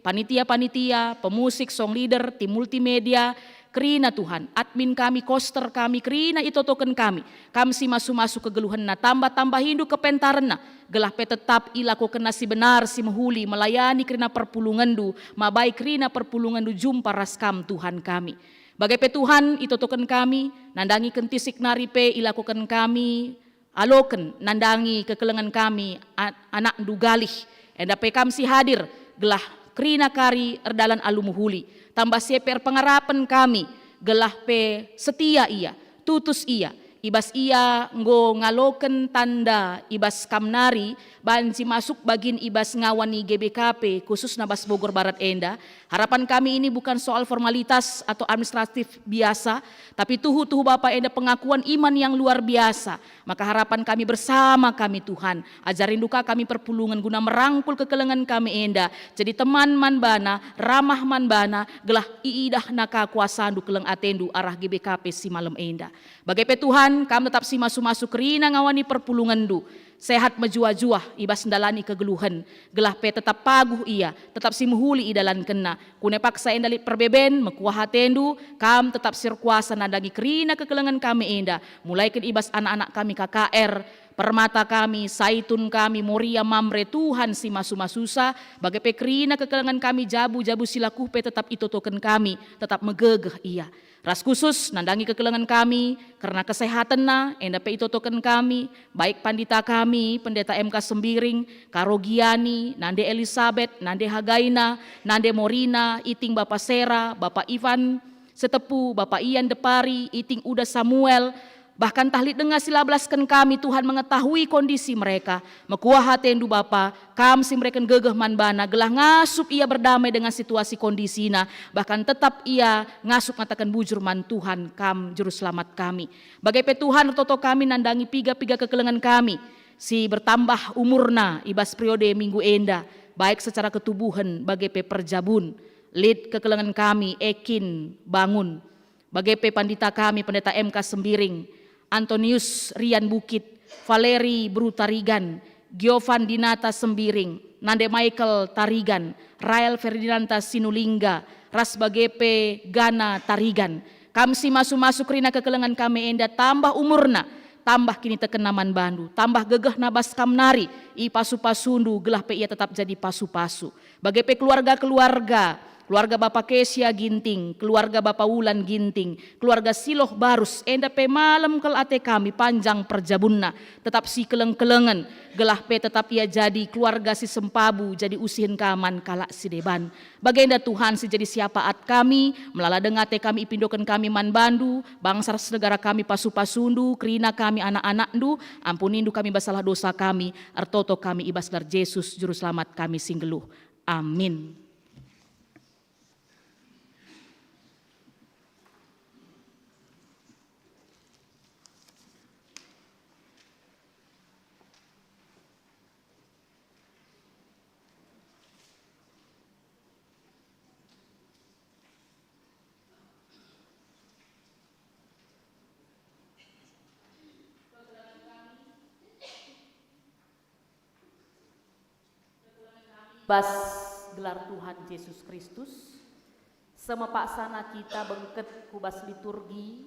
panitia-panitia, pemusik, song leader, tim multimedia, kerina Tuhan, admin kami, koster kami, kerina itotoken kami, kam si masu-masu kegeluhenna, tambah-tambahindu kepentarenna, gelah pe tetap ilakokenna si benar, si mehuli, melayani kerina perpulungenndu, mabai kerina perpulungenndu jumpa ras kam, Tuhan kami. Bage pe Tuhan, itotoken kami, nandangi kentisik nari pe ilakoken kami, aloken nandangi kekelengen kami a-, anakndu Galih, enda pe kam si hadir, gelah kerina kari erdalan alu mehuli, tambah si e pe erpengarapen kami, gelah pe setia ia, tutus ia, i bas ia enggo ngaloken tanda i bas kam nari, banci masuk bagin i bas ngawan ni G B K P, khususna bas Bogor Barat enda. Harapan kami ini bukan soal formalitas atau administratif biasa, tapi tuhu-tuhu Bapa enda pengakuan iman yang luar biasa. Maka harapan kami bersama kami, Tuhan, ajarindu ka kami perpulungen guna merangkul kekelengen kami enda, jadi teman man bana, ramah man bana, gelah iidahna ka kuasandu, keleng atendu arah G B K P si malem enda. Bage pe Tuhan, kam tetap si masu-masu kerina ngawani perpulungenndu, sehat mejuah-juah i bas ndalani kegeluhen, gelah pe tetap paguh ia, tetap si mehuli idalankenna. Kune paksa enda lit perbeben, mekuah atendu, kam tetap si erkuasa nandangi kerina kekelengen kami enda, mulaiken i bas anak-anak kami K K R, permata kami, saitun kami, Moria, Mamre, Tuhan si masu-masusa, bage pe kerina kekelengen kami jabu-jabu si lakuh pe tetap itotoken kami, tetap megegeh ia. Ras khusus nandangi kekelengen kami kerna kesehatenna, enda pe itotoken kami, baik pandita kami, Pendeta M K Sembiring, Karo Giani, Nande Elisabet, Nande Hagaina, Nande Morina, Iting Bapa Sera, Bapa Ivan Setepu, Bapa Ian Depari, Iting Uda Samuel, bahkan tah lit denga si la belasken kami, Tuhan mengetahui kondisi mereka. Mekuah atendu Bapa, kam si mereken gegeh man bana, gelah ngasup ia berdamai dengan situasi kondisina, bahkan tetap ia ngasup ngataken bujur man Tuhan, kam Juru Selamat kami. Bage pe Tuhan, ertoto kami nandangi piga-piga kekelengen kami si bertambah umurna i bas periode minggu enda, baik secara ketubuhen bage pe perjabun. Lit kekelengen kami Ekin Bangun, bage pe pandita kami Pendeta M K Sembiring, Antonius Rian Bukit, Valeri Beru Tarigan, Giovan Dinata Sembiring, Nande Michael Tarigan, Rael Ferdinanda Sinulingga, ras bage pe Gana Tarigan. Kam si masu-masu kerina kekelengen kami enda tambah umurna, tambah kinitekenna man bandu, tambah gegehna bas kam nari, ipasu-pasundu gelah pe ia tetap jadi pasu-pasu. Bage pe keluarga-keluarga, keluarga Bapa Kesia Ginting, keluarga Bapa Wulan Ginting, keluarga Siloh Barus, enda pe malem kal ate kami panjang perjabunna, tetap sikeleng-kelengen, gelah pe tetap ia jadi keluarga si sempabu, jadi usihen ka man kalak si deban. Bagenda Tuhan si jadi siapaat kami, melala denga ate kami ipindoken kami man bandu, bangsa ras negara kami pasu-pasundu, kerina kami anak-anakndu, ampunindu kami bas salah dosa kami, ertoto kami i bas gelar Jesus, Juru Selamat kami si nggeluh. Amin. Bas gelar Tuhan Jesus Kristus, semepaksana kita bengket ku bas liturgi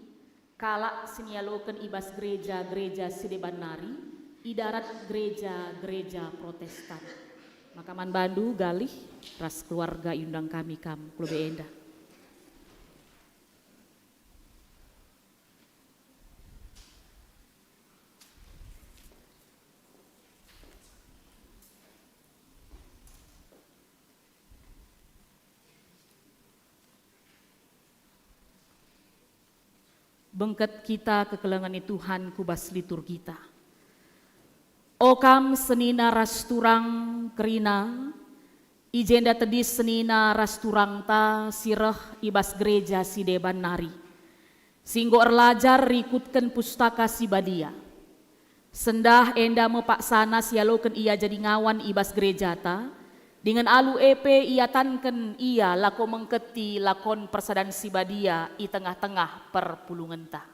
kalak si nialoken i bas gereja-gereja si deban nari, i darat gereja-gereja Protestan. Maka man bandu Galih ras keluarga iundang kami kam ku lebe enda. Bengket kita kekelengen ni Tuhan ku bas liturgita. O kam senina ras turang kerina, I jenda tedis senina ras turangta si reh i bas gereja si deban nari, si enggo erlajar rikutken Pustaka Si Badia. Sendah enda me paksana sialoken ia jadi ngawan i bas gerejata, dingen alu e pe iatanken ia lako mengketi lakon persadan si badia i tengah-tengah perpulungenta.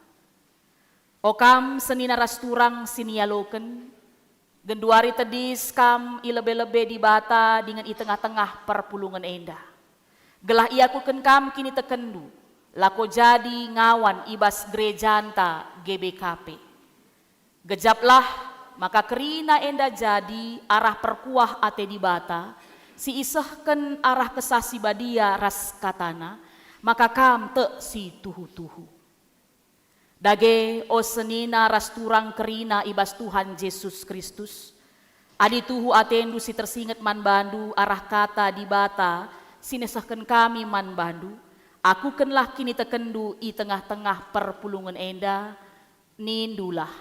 O kam senina ras turang si nialoken, genduari tedis kam i lebe-lebe Dibata dingen i tengah-tengah perpulungen enda, gelah iakutken kam kinitekenndu lako jadi ngawan i bas gerejanta G B K P. Gejaplah maka kerina enda jadi arah perkuah ate Dibata, si isehken arah Kesah Si Badia ras kataNa, maka kam tek si tuhu-tuhu. Dage, o senina ras turang kerina i bas Tuhan Jesus Kristus, adi tuhu atendu si tersinget man bandu arah kata Dibata si nesehken kami man bandu, akukenlah kinitekenndu i tengah-tengah perpulungen enda, nindulah,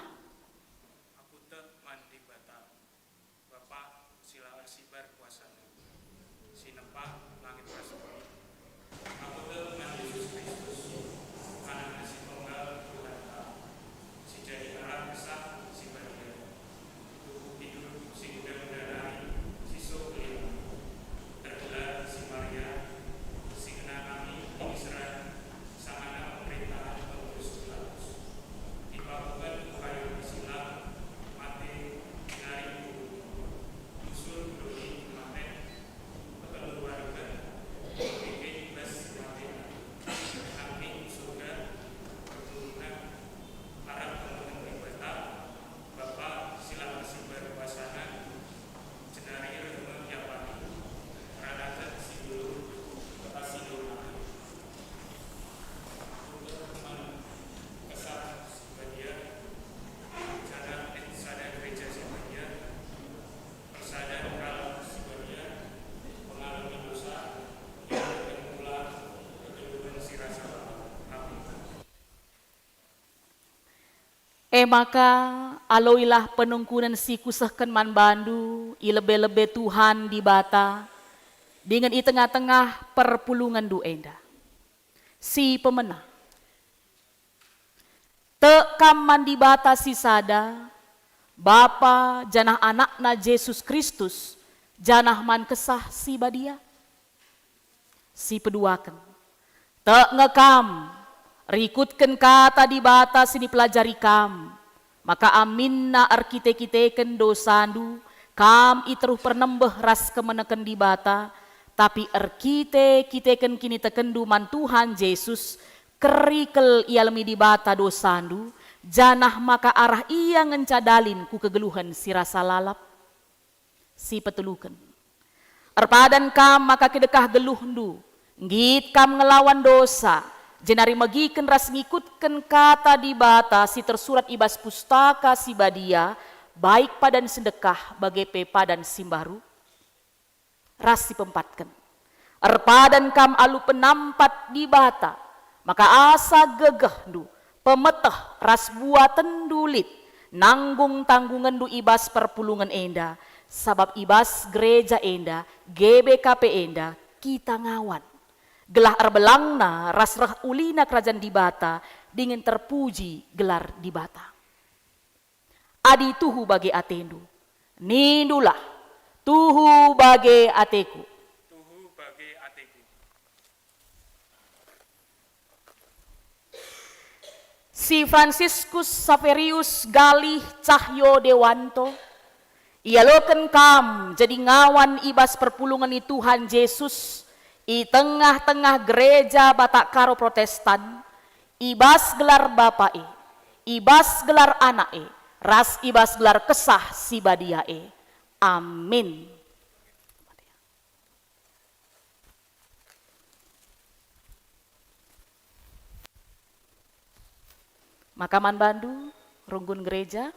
"Aku tek man Dibata, Bapa si la ersibar kuasaNa, si nepa langit ras bumi. Aku tek man Jesus Kristus, AnakNa si Tunggal, Tuhanta, si jadi arah Kesah Si Badia. Tuhu tidur si enda-enda nari si so keliaken. Ergelar si Maria, si ngenanami kiniseran sangana pemerintahen Pontius Pilatus. Ipakuken ku kayu persilang, mate, jenari ibunuh. Musul ku doni kematen, kekeluargen, bage i bas si mate, nangkih ku surga, perpulungna, arah kemehen Dibata, Bapa si la ersibar kuasaNa, jenari reh me ia pagi, radaken si dulu, kepasi doni. Aku tek man Kesah Si Badia, janah lit sada gereja si badia, persadan kalak si badia, pengalemi dosa, iadaken kula kegeluhen si rasa lalap. Amin." E maka, aloilah penungkunen si kusehken man bandu i lebe-lebe Tuhan Dibata, dingen i tengah-tengah perpulungenndu enda. Si pemena. Tek kam man Dibata si sada, Bapa janah AnakNa Jesus Kristus, janah man Kesah Si Badia? Si peduaken, tek nge kam, rikutken kata Dibata si nipelajari kam, maka aminna erkite-kiteken dosandu, kam i teruh pernembeh ras kemeneken Dibata, tapi erkite-kiteken kinitekenndu man Tuhan Jesus, kerikel ialemi Dibata dosandu, janah maka arah Ia ngenca dalin ku kegeluhen si rasa lalap. Si peteluken. Erpadan kam maka kidekah geluhndu, nggit kam ngelawan dosa, jenari megiken ras ngikutken kata Dibata si tersurat i bas Pustaka Si Badia, baik padan si ndekah bage pe padan si mbaru? Ras si peempatken. Erpadan kam alu penampat Dibata, maka asa gegehndu, pemeteh ras buatenndu lit, nanggung tanggungenndu i bas perpulungen enda, sabap i bas gereja enda, G B K P enda, kita ngawan. Gelah erbelangna ras reh ulina Kerajan Dibata, dingen terpuji gelar Dibata. Adi tuhu bage atendu, nindulah, "Tuhu bage ateku." Tuhu bage ateku. Si Fransiskus Saverius Galih Cahyo Dewanto, ialoken kam jadi ngawan i bas perpulungen ni Tuhan Jesus i tengah-tengah Gereja Batak Karo Protestan, i bas gelar Bapa e, i bas gelar Anak e, ras i bas gelar Kesah Si Badia e. Amin. Maka man bandu, runggun gereja.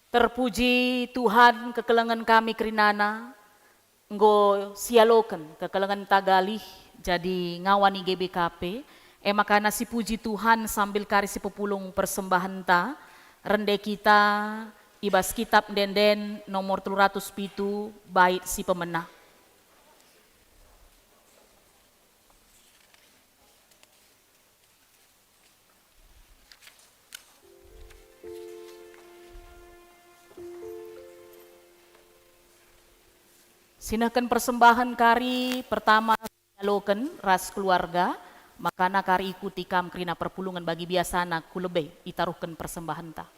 Terpuji Tuhan, kekelengen kami kerinana, enggo sialoken kekelengenta galih jadi ngawan i G B K P, e makana sipuji Tuhan sambil kari sipepulung persembahenta, rende kita i bas Kitab Ende-enden nomor telu ratus pitu, bait si pemena. Sinehken persembahen kari pertama sialoken ras keluarga, makana kari ikuti kam kerina perpulungen bagi biasana ku lebe itaruhken persembahenta.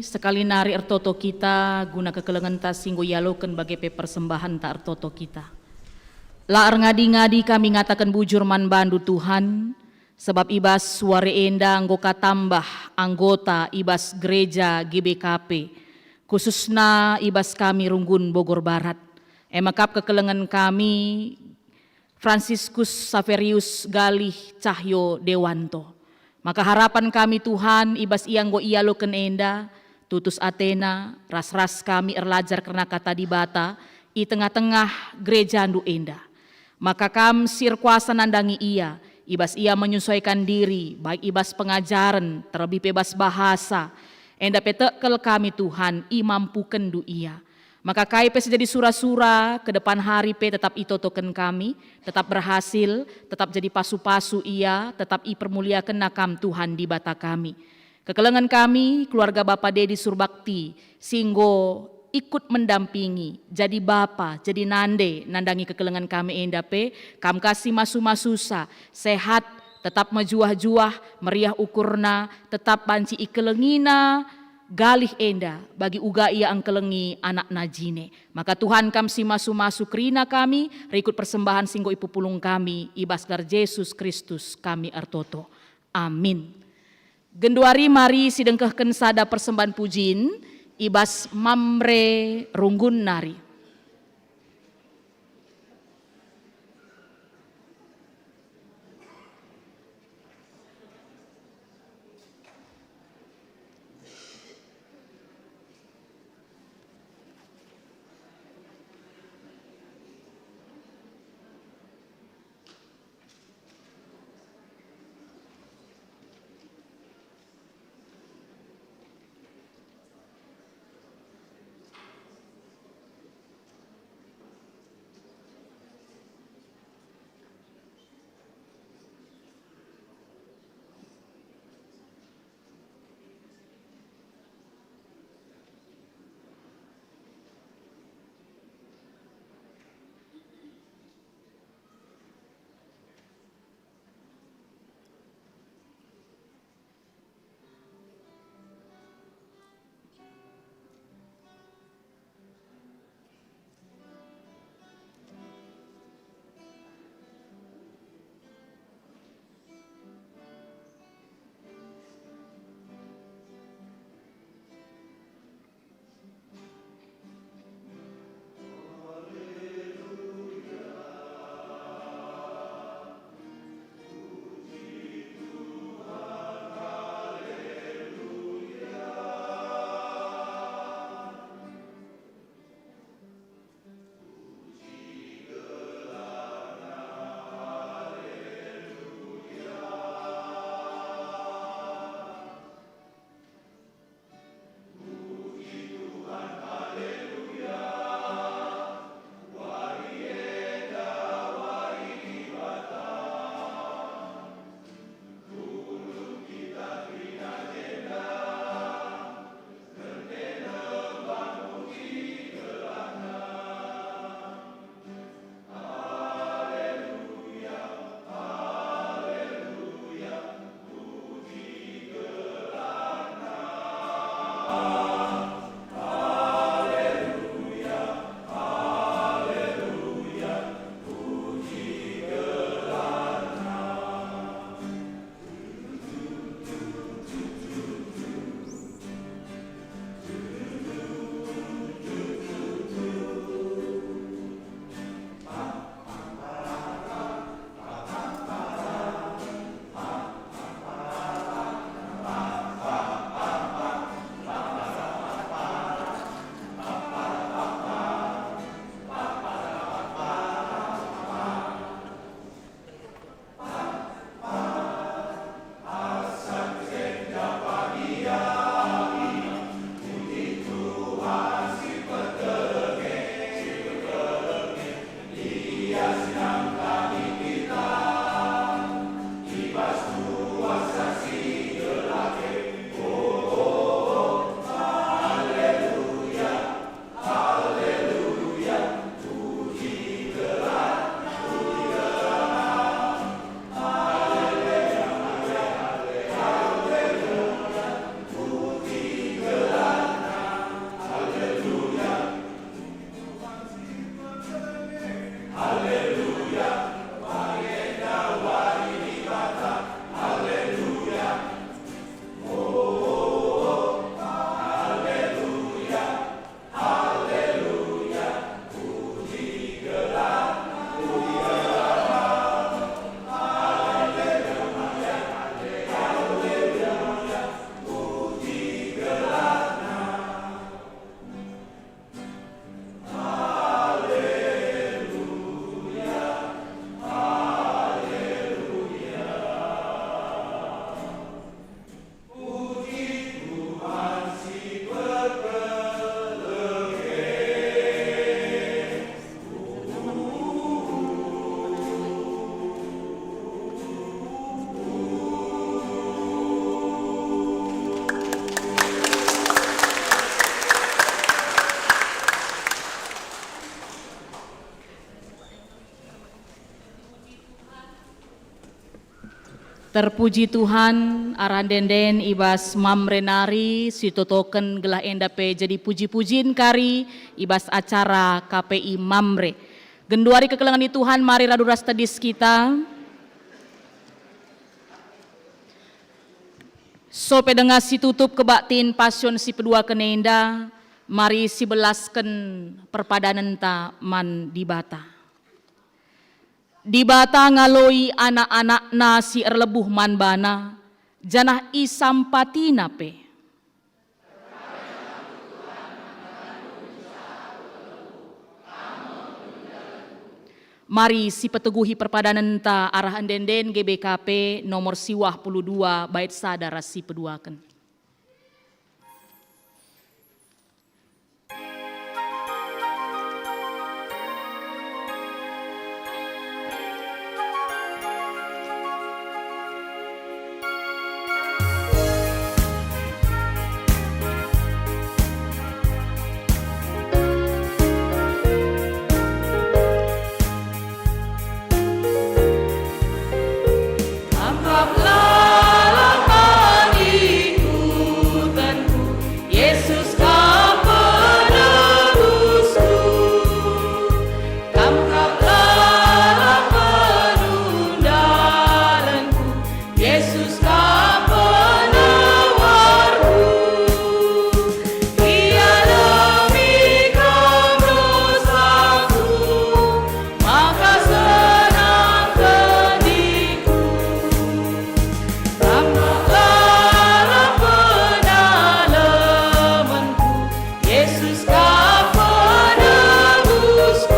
Sekali nari ertoto kita guna kekelengenta si enggo ialoken bage pe persembahenta ertoto kita. La erngadi-ngadi kami ngataken bujur man bandu, Tuhan, sebab i bas wari enda enggo katambah anggota i bas gereja G B K P, khususna i bas kami runggun Bogor Barat. E mekap kekelengen kami, Franciscus Saverius Galih Cahyo Dewanto. Maka harapan kami, Tuhan, i bas ia enggo ialoken enda, tutus atena, ras-ras kami erlajar kerna Kata Dibata i tengah-tengah gerejandu enda. Maka Kam si erkuasa nandangi ia, i bas ia menyesuaikan diri, baik i bas pengajaren, terlebih pe bas bahasa. Enda pe tekel kami, Tuhan, imampukenndu ia. Maka kai pe si jadi sura-sura, ke depan hari pe tetap itotoken kami, tetap berhasil, tetap jadi pasu-pasu ia, tetap ipermuliakenna Kam, Tuhan Dibata kami. Kekelengen kami, keluarga Bapa Dedi Surbakti, si enggo ikut mendampingi, jadi bapa, jadi nande, nandangi kekelengen kami enda pe, Kam ka si masu-masusa, sehat, tetap mejuah-juah, meriah ukurna, tetap banci ikelengina galih enda, bagi uga ia engkelengi anakna jine. Maka Tuhan, Kam si masu-masu kerina kami, rikut persembahen si enggo ipepulung kami, i bas gelar Jesus Kristus kami ertoto. Amin. Genduari mari sidengkehken sada persembahen pujin i bas Mamre Runggun nari. Terpuji Tuhan, arah ende-enden i bas Mamre nari sitotoken gelah enda pe jadi puji-pujin kari i bas acara K P I Mamre. Genduari kekelengen ni Tuhan, mari radu ras tedis kita. Sope denga situtup kebaktin Pasion si peduaken enda, mari sibelasken perpadanenta man Dibata. Dibata ngaloi anak-anakNa si erlebuh man baNa, janah isampatiNa pe. Mari sipeteguhi perpadanenta arah ende-enden G B K P nomor siwah puluh dua bait sada ras sipeduaken. Tangkaplah langkah ikutenku, Yesus Kam penebusku. Tangkaplah langkah perundalanku, Yesus Kam penawarku. Ia demi Kam dosaku, maka senang kendiku. Tambahlah pedalamanku, Yesus Kam penebusku.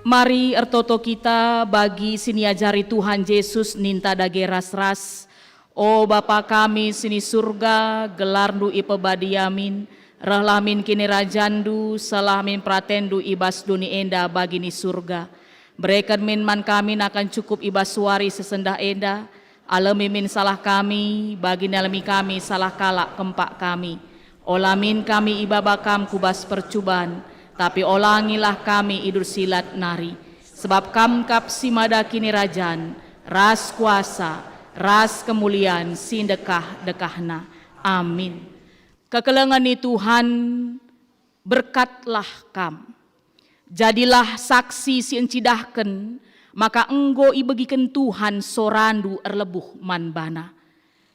Mari ertoto kita bagi si niajari Tuhan Jesus ninta dage ras-ras. O Bapa kami si ni Surga, gelarNdu ipebadiamin, rehlah min kinirajanNdu, sehlah min peratenNdu i bas doni enda bagi ni Surga. Bereken min man kami nakan cukup i bas wari si sendah enda, alemi min salah kami, bagi nalemi kami salah kalak kempak kami. Ola min kami ibaba Kam ku bas percuban, tapi olangilah kami i bas si jahat nari. Sebab Kam kap si mada kinirajan, ras kuasa, ras kemulian si ndekah-ndekahna. Amin. Kekelengen ni Tuhan, berkatlah kam. Jadilah saksi si encidahken maka enggo ibegiken Tuhan sorandu erlebuh man baNa,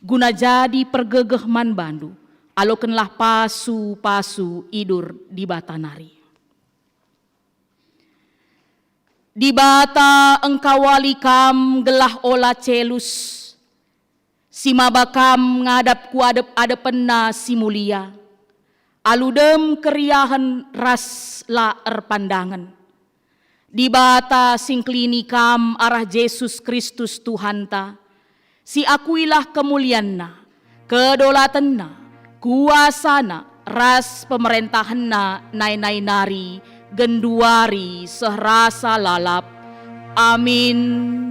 guna jadi pergegeh man bandu. Alokenlah pasu-pasu idur Dibata nari. Dibata engkawali kam gelah ola celus, si maba kam ngadap ku adep-adepenNa si mulia, alu dem keriahen ras la erpandangen. Dibata si ngkelini kam arah Jesus Kristus Tuhanta, si akuilah kemulianNa, kedolatenNa, kuasaNa, ras pemerentahenNa nai-nai nari, genduari seh rasa lalap. Amin.